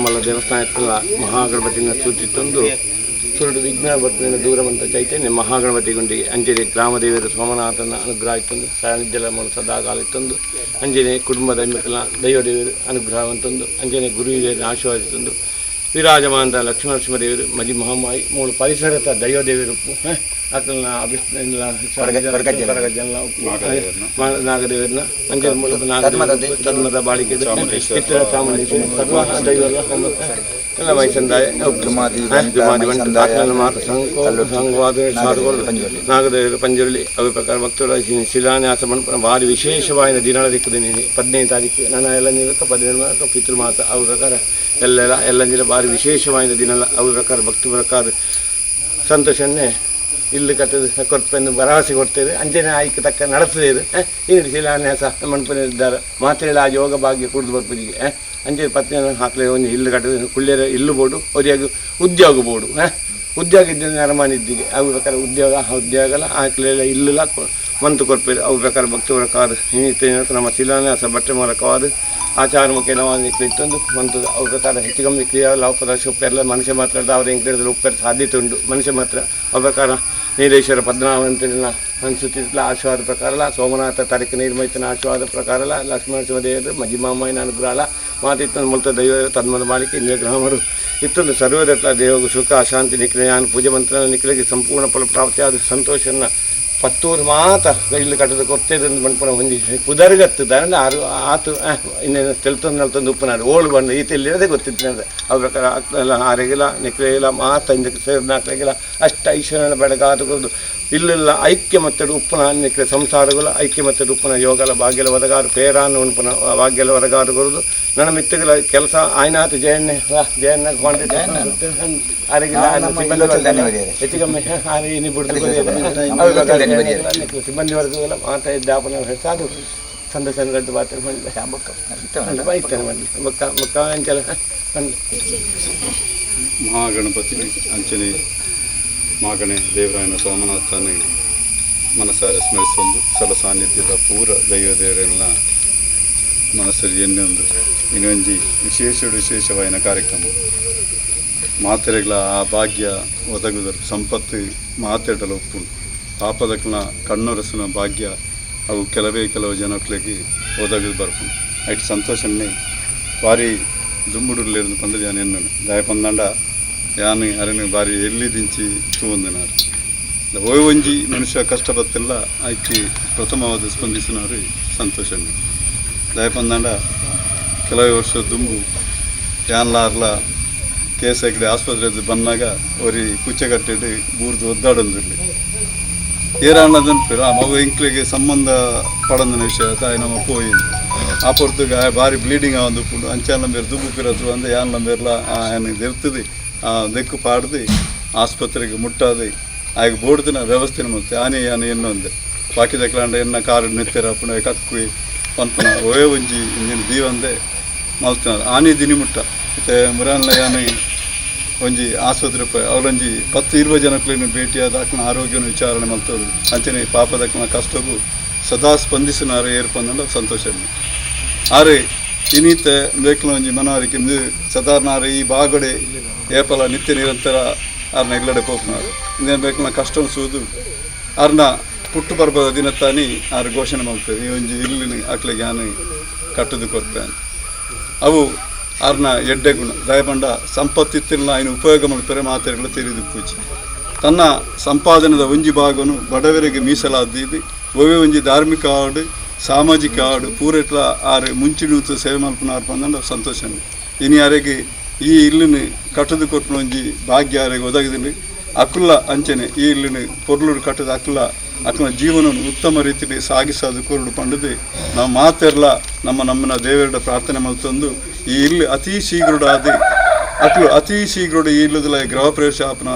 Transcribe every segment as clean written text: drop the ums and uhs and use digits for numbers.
ಮಲ್ಲ ದೇವಸ್ಥಾನ ಇತ್ತಲ್ಲ ಮಹಾಗಣಪತಿನ ಸೂಚಿತ್ತೊಂದು ಸುರುಡು ವಿಘ್ನ ಬರ್ಪಿನ ದೂರ ಮಂತ ಚೈತನ್ಯ ಮಹಾಗಣಪತಿ ಗುಂಡಿಗೆ ಅಂಚನೆ ಗ್ರಾಮದೇವರು ಸೋಮನಾಥನ ಅನುಗ್ರಹ ಇತ್ತೊಂದು ಸಾನ್ನಿಧ್ಯಲ ಮೂಲ ಸದಾಕಾಲ ಇತ್ತೊಂದು ಅಂಚನೆ ಕುಟುಂಬದ ದೈವ ದೇವರು ಅನುಗ್ರಹ ಅಂತಂದು ಅಂಚನೆ ಗುರು ಹಿರಿಯರ ಆಶೀರ್ವಾದ ಇತ್ತೊಂದು ವಿರಾಜಮಾನದ ಲಕ್ಷ್ಮೀ ನರಸಿಂಹದೇವರು ಮಜಿ ಮಹಾಮಾಯಿ ಮೂಲ ಪರಿಸರದ ದೈವ ದೇವರು ಅಕಲ್ನ ನಾಗದೇವರನ್ನ ಅಂಚನೆ ಮೂಲಕ ನಾಗದೇವರು ತನ್ಮದ ಬಾಳಿಕೆ ಚಿತ್ರ ಚಾಮುಂಡೇಶ್ವರಿ ಸರ್ವ ದೈವಲ್ಲ ಎಲ್ಲ ಮೈಸಂದಾಯ ಮಾತ ಸಂಕೋ ಸಂಘವಾದ ಸಾಧುಗಳು ನಾಗದೇವರು ಪಂಜುರ್ಲಿ ಅವು ಪ್ರಕಾರ ಭಕ್ತರು ಶಿಲಾನ್ಯಾಸ ಮಣ್ಪುನ ಭಾರಿ ವಿಶೇಷವಾದ ದಿನಗಳ ದಿಕ್ಕುದಿನಿ 15 ತಾರೀಕು ನಾನು ಎಲ್ಲ ನೀವಕ್ಕ 17 ಪಿತೃಮಾತ ಅವು ಪ್ರಕಾರ ಎಲ್ಲ ಎಲ್ಲ ಭಾರಿ ವಿಶೇಷವಾದ ದಿನಲ್ಲ ಅವು ಪ್ರಕಾರ ಭಕ್ತಿ ಪ್ರಕಾರ ಸಂತೋಷನ್ನೇ ಇಲ್ಲಿ ಕಟ್ಟದ ಕೊರ್ಪೆಂದು ಭರವಸೆ ಕೊಡ್ತೇವೆ ಅಂಚನೆ ಆಯ್ಕೆ ತಕ್ಕ ನಡೆಸ್ತದೆ ಈ ಶಿಲಾನ್ಯಾಸ ಮಣ್ಪುನ ಇದ್ದಾರೆ ಮಾತ್ರೆಗಳ ಆ ಯೋಗ ಭಾಗ್ಯ ಕುಡಿದು ಬರ್ಪುಜಿಗೆ ಅಂಚೆ ಪತ್ನಿ ಹಾಕ್ಲೆ ಒಂದು ಇಲ್ಲು ಕಟ್ಟದ ಕುಳ್ಳಿಯರ ಇಲ್ಲು ಬೋಡು ಅವರಿಗೆ ಉದ್ಯೋಗ ಬೋಡು ಉದ್ಯೋಗ ಇದ್ದ ಅರಮಾನ ಇದ್ದಿಗೆ ಅವು ಪ್ರಕಾರ ಉದ್ಯೋಗ ಉದ್ಯೋಗಲ ಹಾಕ್ಲೆಲ್ಲ ಇಲ್ಲುಲ ಮಂತು ಕೊರ್ಪೇರು ಅವು ಪ್ರಕಾರ ಭಕ್ತಿ ಪ್ರಕಾರ ನಮ್ಮ ಶಿಲಾನ್ಯಾಸ ಬಟ್ಟೆ ಮೂಲಕವಾದ ಆಚಾರ ಮುಖೇನ ಇತ್ತೊಂದು ಮಂತು ಅವು ಪ್ರಕಾರ ಹೆಚ್ಚು ಕಮ್ಮಿ ಕ್ರಿಯಾ ಲಾಭ ಪದಾರ್ಥ ಉಪ್ಪೆಲ್ಲ ಮನುಷ್ಯ ಮಾತ್ರ ಅವ್ರ ಎಂಕಡಿದ್ರೆ ಉಪ್ಪೆರ ಸಾಧ್ಯತೆ ಉಂಟು ಮನುಷ್ಯ ಮಾತ್ರ ಅವು ಪ್ರಕಾರ ನೀಲೇಶ್ವರ ಪದ್ಮನಾಭಂತನ ಅನ್ಸುತ್ತಿಲ್ಲ ಆಶೀರ್ವಾದ ಪ್ರಕಾರಲ ಸೋಮನಾಥ ತಾರೀಕು ನೀರ್ಮೈತನ ಆಶೀರ್ವಾದ ಪ್ರಕಾರಲ ಲಕ್ಷ್ಮಣ ಶಿವದೇವರು ಮಜ್ಜಿಮಾಮಯ್ಯನ ಅನುಗ್ರಹ ಮಾತಿತ್ತೊಂದು ಮುಲ್ತ ದೈವ ತನ್ಮದ ಮಾಲಿಕೆ ಇಂದ್ರ ಗ್ರಾಮರು ಇತ್ತೊಂದು ಸರ್ವದಟ್ಲ ದೇವಗೂ ಸುಖ ಶಾಂತಿ ನಿಕ್ಲೆಯಾನ್ ಪೂಜೆ ಮಂತ್ರ ನಿಕ್ಲೆಗೆ ಸಂಪೂರ್ಣ ಫಲ ಪ್ರಾಪ್ತಿಯಾದ ಸಂತೋಷನ ಪತ್ತೂರು ಮಾತ ಇಲ್ಲಿ ಕಟ್ಟದ ಕೊರ್ತೇದಂದು ಮಣ್ಪುನ ಒಂಜಿ ಪುದರ್ಗತ್ತು ದಾರಂಡ ಆರು ಆತು ಇನ್ನೇನು ತೆಲ್ತೊಂದು ನಲ್ತೊಂದು ಉಪ್ಪುನಾಡು ಓಳು ಬಣ್ಣ ಈತ ಇಲ್ಲಿರದೆ ಗೊತ್ತಿತ್ತು ಅವ್ರ ಪ್ರಕಾರ ಆಗ್ತಲ್ಲ ಆರೆಗಿಲ್ಲ ನಿಕ್ಲೆಗಿಲ್ಲ ಮಾತ ಇಂದಕ್ಕೆ ಸೇರಿದ ಅಷ್ಟ ಐಶ್ವರ್ಯನ ಬೆಳಗಾದ ಕೊರ್ದು ಇಲ್ಲೆಲ್ಲ ಐಕ್ಯ ಮತ್ತು ಉಪ್ಪುನ ನಿಕ್ಲೆ ಸಂಸಾರಗಳು ಐಕ್ಯ ಮತ್ತು ಉಪ್ಪುನ ಯೋಗಲ ಭಾಗ್ಯಲ ಒದಗಾರು ಪೇರಾನ ಉಣ್ಪುನ ಭಾಗ್ಯಲ ಒದಗಾರು ಕೊರದು ನನ್ನ ಮಿತ್ತಗಳ ಕೆಲಸ ಆಯ್ನಾತು ಜಯಣ್ಣ ಜಯಣ್ಣ ಆರೆಗಿಲ್ಲ ಹೆಚ್ಚು ಕಮ್ಮಿ ಆರೆ ಇನಿ ಬಿಡ್ದು ಸಿಬ್ಬಂದಿ ವರ್ಗಗಳ ಮಾತಾ ಇದ್ದಾಪನ ಸಾಧು ಸಂತೋಷ ಗಂಟು ಪಾತ್ರ ಬಂದೆ ಬೊಕ್ಕ ಬೊಕ್ಕ ಅಂಚಲ ಮಹಾಗಣಪತಿ ಅಂಚನೆ ಮಾಗಣೆ ದೇವರಾಯನ ಸೋಮನಾಥನ ಮನಸಾರೆ ಸ್ಮರಿಸೊಂದು ಸಲ ಸಾನ್ನಿಧ್ಯದ ಪೂರ ದೈವ ದೇವರೆಲ್ಲ ಮನಸ್ಸಲ್ಲಿ ಎನ್ನೊಂದು ಇನ್ನೊಂಜಿ ವಿಶೇಷ ವಿಶೇಷವಾಯಿನ ಕಾರ್ಯಕ್ರಮ ಮಾತೆರೆಗಳ ಆ ಭಾಗ್ಯ ಒದಗುದರು ಸಂಪತ್ತು ಮಾತೆಡಲ ಉಪ್ಪುಂಡು ಪಾಪದಕ್ಲ ಕಣ್ಣೊರಸಿನ ಭಾಗ್ಯ ಅವು ಕೆಲವೇ ಕೆಲವು ಜನಕ್ಲೆಗ್ ಒದಗುದು ಬರ್ಪುಂಡು ಐಟ್ ಸಂತೋಷನ್ನೇ ಭಾರಿ ದುಂಬುಡುರ್ಲಿರ್ದು ಪಂದ್ ಯಾನ್ ಎನ್ನುನು ದಾಯೆ ಪಂದಾಂಡ ಯಾನ್ ಅರೆನ್ ಬಾರಿ ಎಲ್ಲಿ ದಿಂಚಿ ತೂವೊಂದಿನಾರ್ ಒಯ್ ಒಂಜಿ ಮನುಷ್ಯ ಕಷ್ಟ ಬತ್ತಿಲ್ಲ ಐಕ್ ಪ್ರಥಮವಾದ ಸ್ಪಂದಿಸಿನವರು ಸಂತೋಷನ್ನೇ ದಾಯೆ ಪಂದಾಂಡ ಕೆಲವೇ ವರ್ಷ ದುಂಬು ಯಾನ್ಲ ಆರ್ಲ ಕೇಸ್ ಹೆಗ್ಡೆ ಆಸ್ಪತ್ರೆ ಬನ್ನಾಗ ಒರಿ ಕುಚ್ಚೆಕಟ್ಟೆಡ್ ಬೂರ್ದು ಒದ್ದಾಡೊಂದುಲ್ಲೆ ಏರಾಂಡಲ ಆ ಮಗು ಎಂಕ್ಲೆಗ್ ಸಂಬಂಧ ಪಡಂದಿನ ವಿಷಯ ತಾಯಿ ನಮ್ಮ ಪೋಯಿಂದು ಆ ಪೊರ್ತುಗು ಆಯೆ ಬಾರಿ ಬ್ಲೀಡಿಂಗ್ ಆವೊಂದುಪ್ಪುಂಡು ಅಂಚಾಲ ಮೇರ್ ದುಂಬು ಪಿರತ್ರು ಅಂದ್ ಯಾನ್ಲ ಮೇರ್ಲ ಆಯನ್ ದೆರ್ತುದು ಆ ದೆಕ್ಕು ಪಾಡ್ದು ಆಸ್ಪತ್ರೆಗೆ ಮುಟ್ಟಾದ್ ಆಯಗ್ ಬೋಡ್ದಿನ ವ್ಯವಸ್ಥೆನ್ ಮಲ್ತೆ ಆನೆ ಯಾನ್ ಎನ್ನೊಂದೆ ಬಾಕಿದಕ್ಲಾಂಡ ಎನ್ನ ಕಾರ್ ನೆತ್ತೆರ್ ಆಪುಂಡು ಕಕ್ಕುವೆ ಪನ್ಪುನ ಒವ್ವೇ ಒಂಜಿ ಇಂಚಿನ ದೀವಂದೆ ಮಲ್ತಿನ ಆನೆ ದಿನಿ ಮುಟ್ಟ ಇತ್ತೆ ಮುರಾನ್ಲ ಯಾನ್ ಒಂಜಿ ಆಸ್ಪತ್ರೆ ಪೋಯೆ ಅವಲೊಂಜಿ 10-20 ಜನಕ್ಲೆನ್ ಭೇಟಿಯಾದ್ ಅಕ್ಲೆನ ಆರೋಗ್ಯನ ವಿಚಾರಣೆ ಮಲ್ತೊಂದು ಅಂಚನೆ ಪಾಪದಕ್ಲೆನ ಕಷ್ಟಗು ಸದಾ ಸ್ಪಂದಿಸುನಾರು ಏರ್ ಪಂಡ ಸಂತೋಷ ಆರು ಇನಿತ ಬೇಕ್ಲ ಒಂಜಿ ಮನವರಿಕೆ ಸಾಧಾರಣ ಆರು ಈ ಬಾಗಡೆ ಏಪಲ ನಿತ್ಯ ನಿರಂತರ ಆರ್ನ ಎಗ್ಲಡೆ ಪೋಪುನಾರು ಇಂದೇನು ಬೇಕ್ಲ ಕಷ್ಟ ಸೂದು ಆರ್ನ ಪುಟ್ಟು ಪರ್ಬದ ದಿನತ್ತಾನಿ ಆರು ಘೋಷಣೆ ಮಲ್ಪೆರ್ ಈ ಒಂಜಿ ಇಲ್ಲಿನ ಅಕ್ಲೆಗ್ ಯಾನ್ ಕಟ್ಟುದು ಕೊರ್ಪೆ ಅವು ಆರ್ನ ಎಡ್ಡೆ ಗುಣ ದಾಯೆ ಪಂಡ ಸಂಪತ್ತಿತ್ತಿಲ್ಲ ಐನ್ ಉಪಯೋಗ ಮಲ್ಪೆರೆ ಮಾತೆರ್ಗ್ಲ ತೆರಿದು ಪೂಜೆ ತನ್ನ ಸಂಪಾದನೆದ ಒಂಜಿ ಭಾಗನು ಬಡವರಿಗೆ ಮೀಸಲಾದೀದು ಒವ್ವೆ ಒಂಜಿ ಧಾರ್ಮಿಕ ಆವಡ್ ಸಾಮಾಜಿಕ ಆವಡ್ ಪೂರೆಟ್ಲ ಆರು ಮುಂಚಿನ ಸೇವೆ ಮಲ್ಪುನಾರ್ ಪಂಡ ಸಂತೋಷ ಇನಿ ಅರೆಗ್ ಈ ಇಲ್ಲುನು ಕಟ್ಟುದು ಕೊರ್ಪುನ ಒಂಜಿ ಭಾಗ್ಯ ಅರೆಗ್ ಒದಗಿದಿಂಡು ಅಕುಲ್ಲ ಅಂಚನೆ ಈ ಇಲ್ಲುನು ಪೊರ್ಲುಡು ಕಟ್ಟುದು ಅಕುಲ ಅಕುಲ ಜೀವನವನ್ನು ಉತ್ತಮ ರೀತಿಯಲ್ಲಿ ಸಾಗಿಸಾದು ಕೊರಡು ಪಂಡುದು ನಾವು ಮಾತೆರ್ಲ ನಮ್ಮ ನಮ್ಮನ ದೇವರ ಪ್ರಾರ್ಥನೆ ಮಲ್ತೊಂದು ಈ ಇಲ್ಲು ಅತಿ ಶೀಘ್ರಡಾದ್ ಅಕುಲು ಅತಿ ಶೀಘ್ರಡು ಈ ಇಲ್ಲುದಲ ಗೃಹ ಪ್ರವೇಶ ಆಪುನ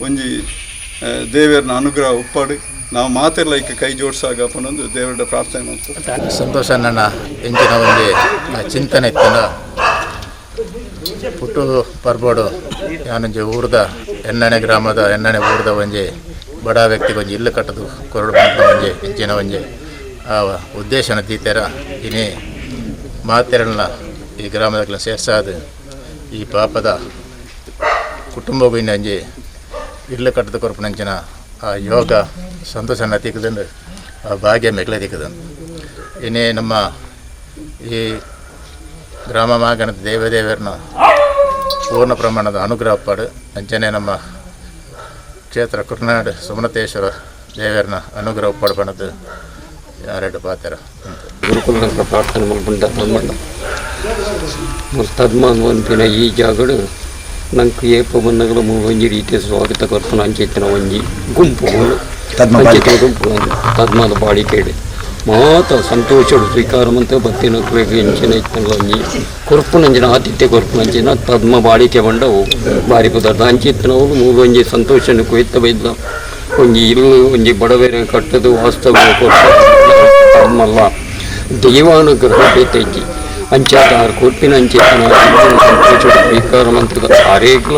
ಒಂಜಿ ದೇವರನ ಅನುಗ್ರಹ ಉಪ್ಪಾಡು ನಾವು ಮಾತೆರ್ಲ ಇಕ್ಕ ಕೈ ಜೋಡಿಸಾಗ ಪಂಡೊಂದು ದೇವರ ಪ್ರಾರ್ಥನೆ ಮಲ್ತು ಸಂತೋಷ ನನ್ನ ಎಂಚಿನ ಒಂಜಿ ಚಿಂತನೆ ಇತ್ತಿನ ಪುಟ್ಟು ಪರ್ಬೋಡು ಯಾನೊಂಜಿ ಊರ್ದ ಎನ್ನಣೆ ಗ್ರಾಮದ ಎನ್ನಣೆ ಊರ್ದ ಒಂಜಿ ಬಡ ವ್ಯಕ್ತಿಗೆ ಒಂಜಿ ಇಲ್ಲು ಕಟ್ಟದು ಕೊರಡು ಪನ್ಪಿನ ಒಂಜಿ ಎಂಚಿನ ಒಂಜಿ ಆ ಉದ್ದೇಶನ ದೀತೆರ ಇನಿ ಮಾತೆರೆಲ್ನ ಈ ಗ್ರಾಮದಕ್ಲೆನ್ ಸೇರ್ಸಾದ್ ಈ ಪಾಪದ ಕುಟುಂಬ ಇನ್ನೊಂಜಿ ಇಲ್ಲು ಕಟ್ಟದ ಕೊರಪುನಂಚಿನ ಆ ಯೋಗ ಸಂತೋಷನ ತಿಕ್ಕದಂಡು ಆ ಭಾಗ್ಯ ಮೆಗ್ಲೆ ತಿಕ್ಕದಂಡು ಇನ್ನೇ ನಮ್ಮ ಈ ಗ್ರಾಮ ಮಾಗಣದ ದೇವದೇವರನ್ನ ಪೂರ್ಣ ಪ್ರಮಾಣದ ಅನುಗ್ರಹ ಪಾಡು ಅಂಚನೆ ನಮ್ಮ ಕ್ಷೇತ್ರ ಕುರ್ನಾಡು ಸುಮನತೇಶ್ವರ ದೇವರನ್ನ ಅನುಗ್ರಹ ಪಾಡು ಪಣದು ಯಾರೆಡ್ಡು ಪಾತ್ರ ಗುರುಕುಲದ ಪ್ರಾರ್ಥನೆ ಮಲ್ಪುಂಡ ತಮ್ಮಣ್ಣ ತದ್ಮಾನ್ ಈ ಜಾಗಡು ನಂಗೆ ಏಪ ಬನ್ನಗಳು ಒಂಜಿ ರೀತಿಯ ಸ್ವಾಗತ ಕೊರ್ಪುನ ಅಂಚೆತ್ತಿನ ಒಂಜಿ ಗುಂಪು ಅಂಚೆತ್ತಿನ ಗುಂಪು ತದ್ಮಾದ ಬಾಳಿಕೆಡು ಮಾತ ಸಂತೋಷಡು ಸ್ವೀಕಾರ ಮಂತ ಬತ್ತಿನ ಎಂಚಿನ ಇತ್ತಿನ ಒಂಜಿ ಕೊರ್ಪುನಂಚಿನ ಆತಿಥ್ಯ ಕೊರ್ಪುನಂಚಿನ ತದ್ಮ ಬಾಳಿಕೆ ಬಂಡವು ಬಾರಿ ಪದಾರ್ಥ ಅಂಚೆತ್ತಿನವರು ಮೂರು ಒಂಜಿ ಸಂತೋಷನ ಕೊಯ್ತ ಬೈದ ಒಂಜಿ ಇಲ್ಲು ಒಂಜಿ ಬಡವೇರ ಕಟ್ಟದು ವಾಸ್ತವ ಕೊರ್ಪಲ್ಲ ದೈವಾನುಗ್ರಹ ಬೇತೈತಿ ಅಂಚಾತ ಕೊರ್ಪಿನ ಅಂಚೆತ್ತಿನ ಸಂತೋಷ ಸ್ವೀಕಾರ ಮಂತ್ರದ ಆರೇಗ್ಲ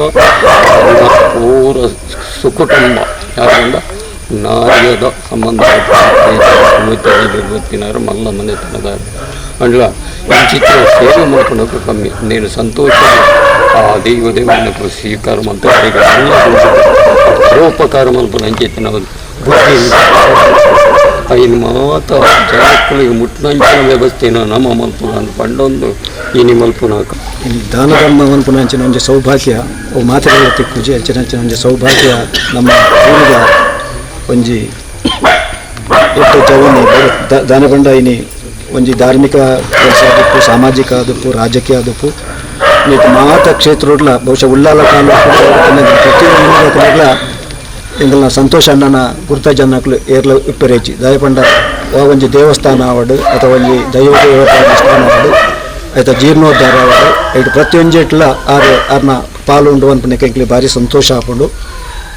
ಪೂರ ಸುಕುಟುಂಬ ಯಾಕಂದ ನಾರ್ಯದ ಸಂಬಂಧ ಗೊತ್ತಿನಾರು ಮಲ್ಲ ಮನೆತನದಾರ ಅಂಡ್ಲ ಇಂಚಿತ್ರ ಸೇವೆ ಮಾಡ್ಕೊಳಕ್ಕೆ ಕಮ್ಮಿ ನೀನು ಸಂತೋಷ ಆ ದೈವ ದೇವನ ಸ್ವೀಕಾರ ಮಂತ್ರ ಎಲ್ಲ ಪರೋಪಕಾರ ಮಲ್ಪನ ಅಂಚೆತ್ತಿನ ಬುದ್ಧಿ ಐನು ಮಾತ ಜನಕ್ಕಳಿಗೆ ಮುಟ್ಟಂಚಿನ ವ್ಯವಸ್ಥೆನ ನಮ್ಮ ಮಲ್ಪುನ ಪಂಡೊಂದು ಇನಿ ಮಲ್ಪುನಾಕ ದಾನ ಧರ್ಮ ಮನ್ಪುನ ಅಂಚಿನ ಒಂಜಿ ಸೌಭಾಗ್ಯ ಅವು ಮಾತೆರೆಗ್ಲ ತಿಕ್ಕುಜಿ ಅಂಚಿನ ಅಂಚಿನ ಒಂಜಿ ಸೌಭಾಗ್ಯ ನಮ್ಮ ಊರುದ ಒಂಜಿ ಎಡ್ಡೆ ಜವನೆ ದಾನ ಪಂಡ ಇನಿ ಒಂಜಿ ಧಾರ್ಮಿಕ ಕೆಲಸ ಆದಿಪ್ಪು, ಸಾಮಾಜಿಕ ಆದಿಪ್ಪು, ರಾಜಕೀಯ ಆದಿಪ್ಪು, ನೀಟ್ ಮಾತ ಕ್ಷೇತ್ರಡ್ಲ ಬಹುಶಃ ಉಳ್ಳಾಲ ತಾಲೂಕು ಪ್ರತಿಯೊಂದು ಎಂಕಲ್ನ ಸಂತೋಷ ಅಣ್ಣನ ಗುರ್ತ ಜನಕ್ಲು ಏರ್ಲ ಇಪ್ಪರೇಜಿ ದಯಪಂಡ ಒಂಜಿ ದೇವಸ್ಥಾನ ಆವಡ್ ಅಥವಾ ಒಂಜಿ ದೈವ ದೇವಸ್ಥಾನ ಆವಡ್ ಆಯ್ತ ಜೀರ್ಣೋದ್ಧಾರ ಆವಡ್ ಐಟ್ ಪ್ರತಿಯೊಂಜಿಟ್ಲ ಆರ್ ಆರ್ನ ಪಾಲು ಉಂಡು ಅನ್ಪುನಕ್ಕೆ ಎಂಕ್ಲೆ ಭಾರಿ ಸಂತೋಷ ಆಪುಂಡು.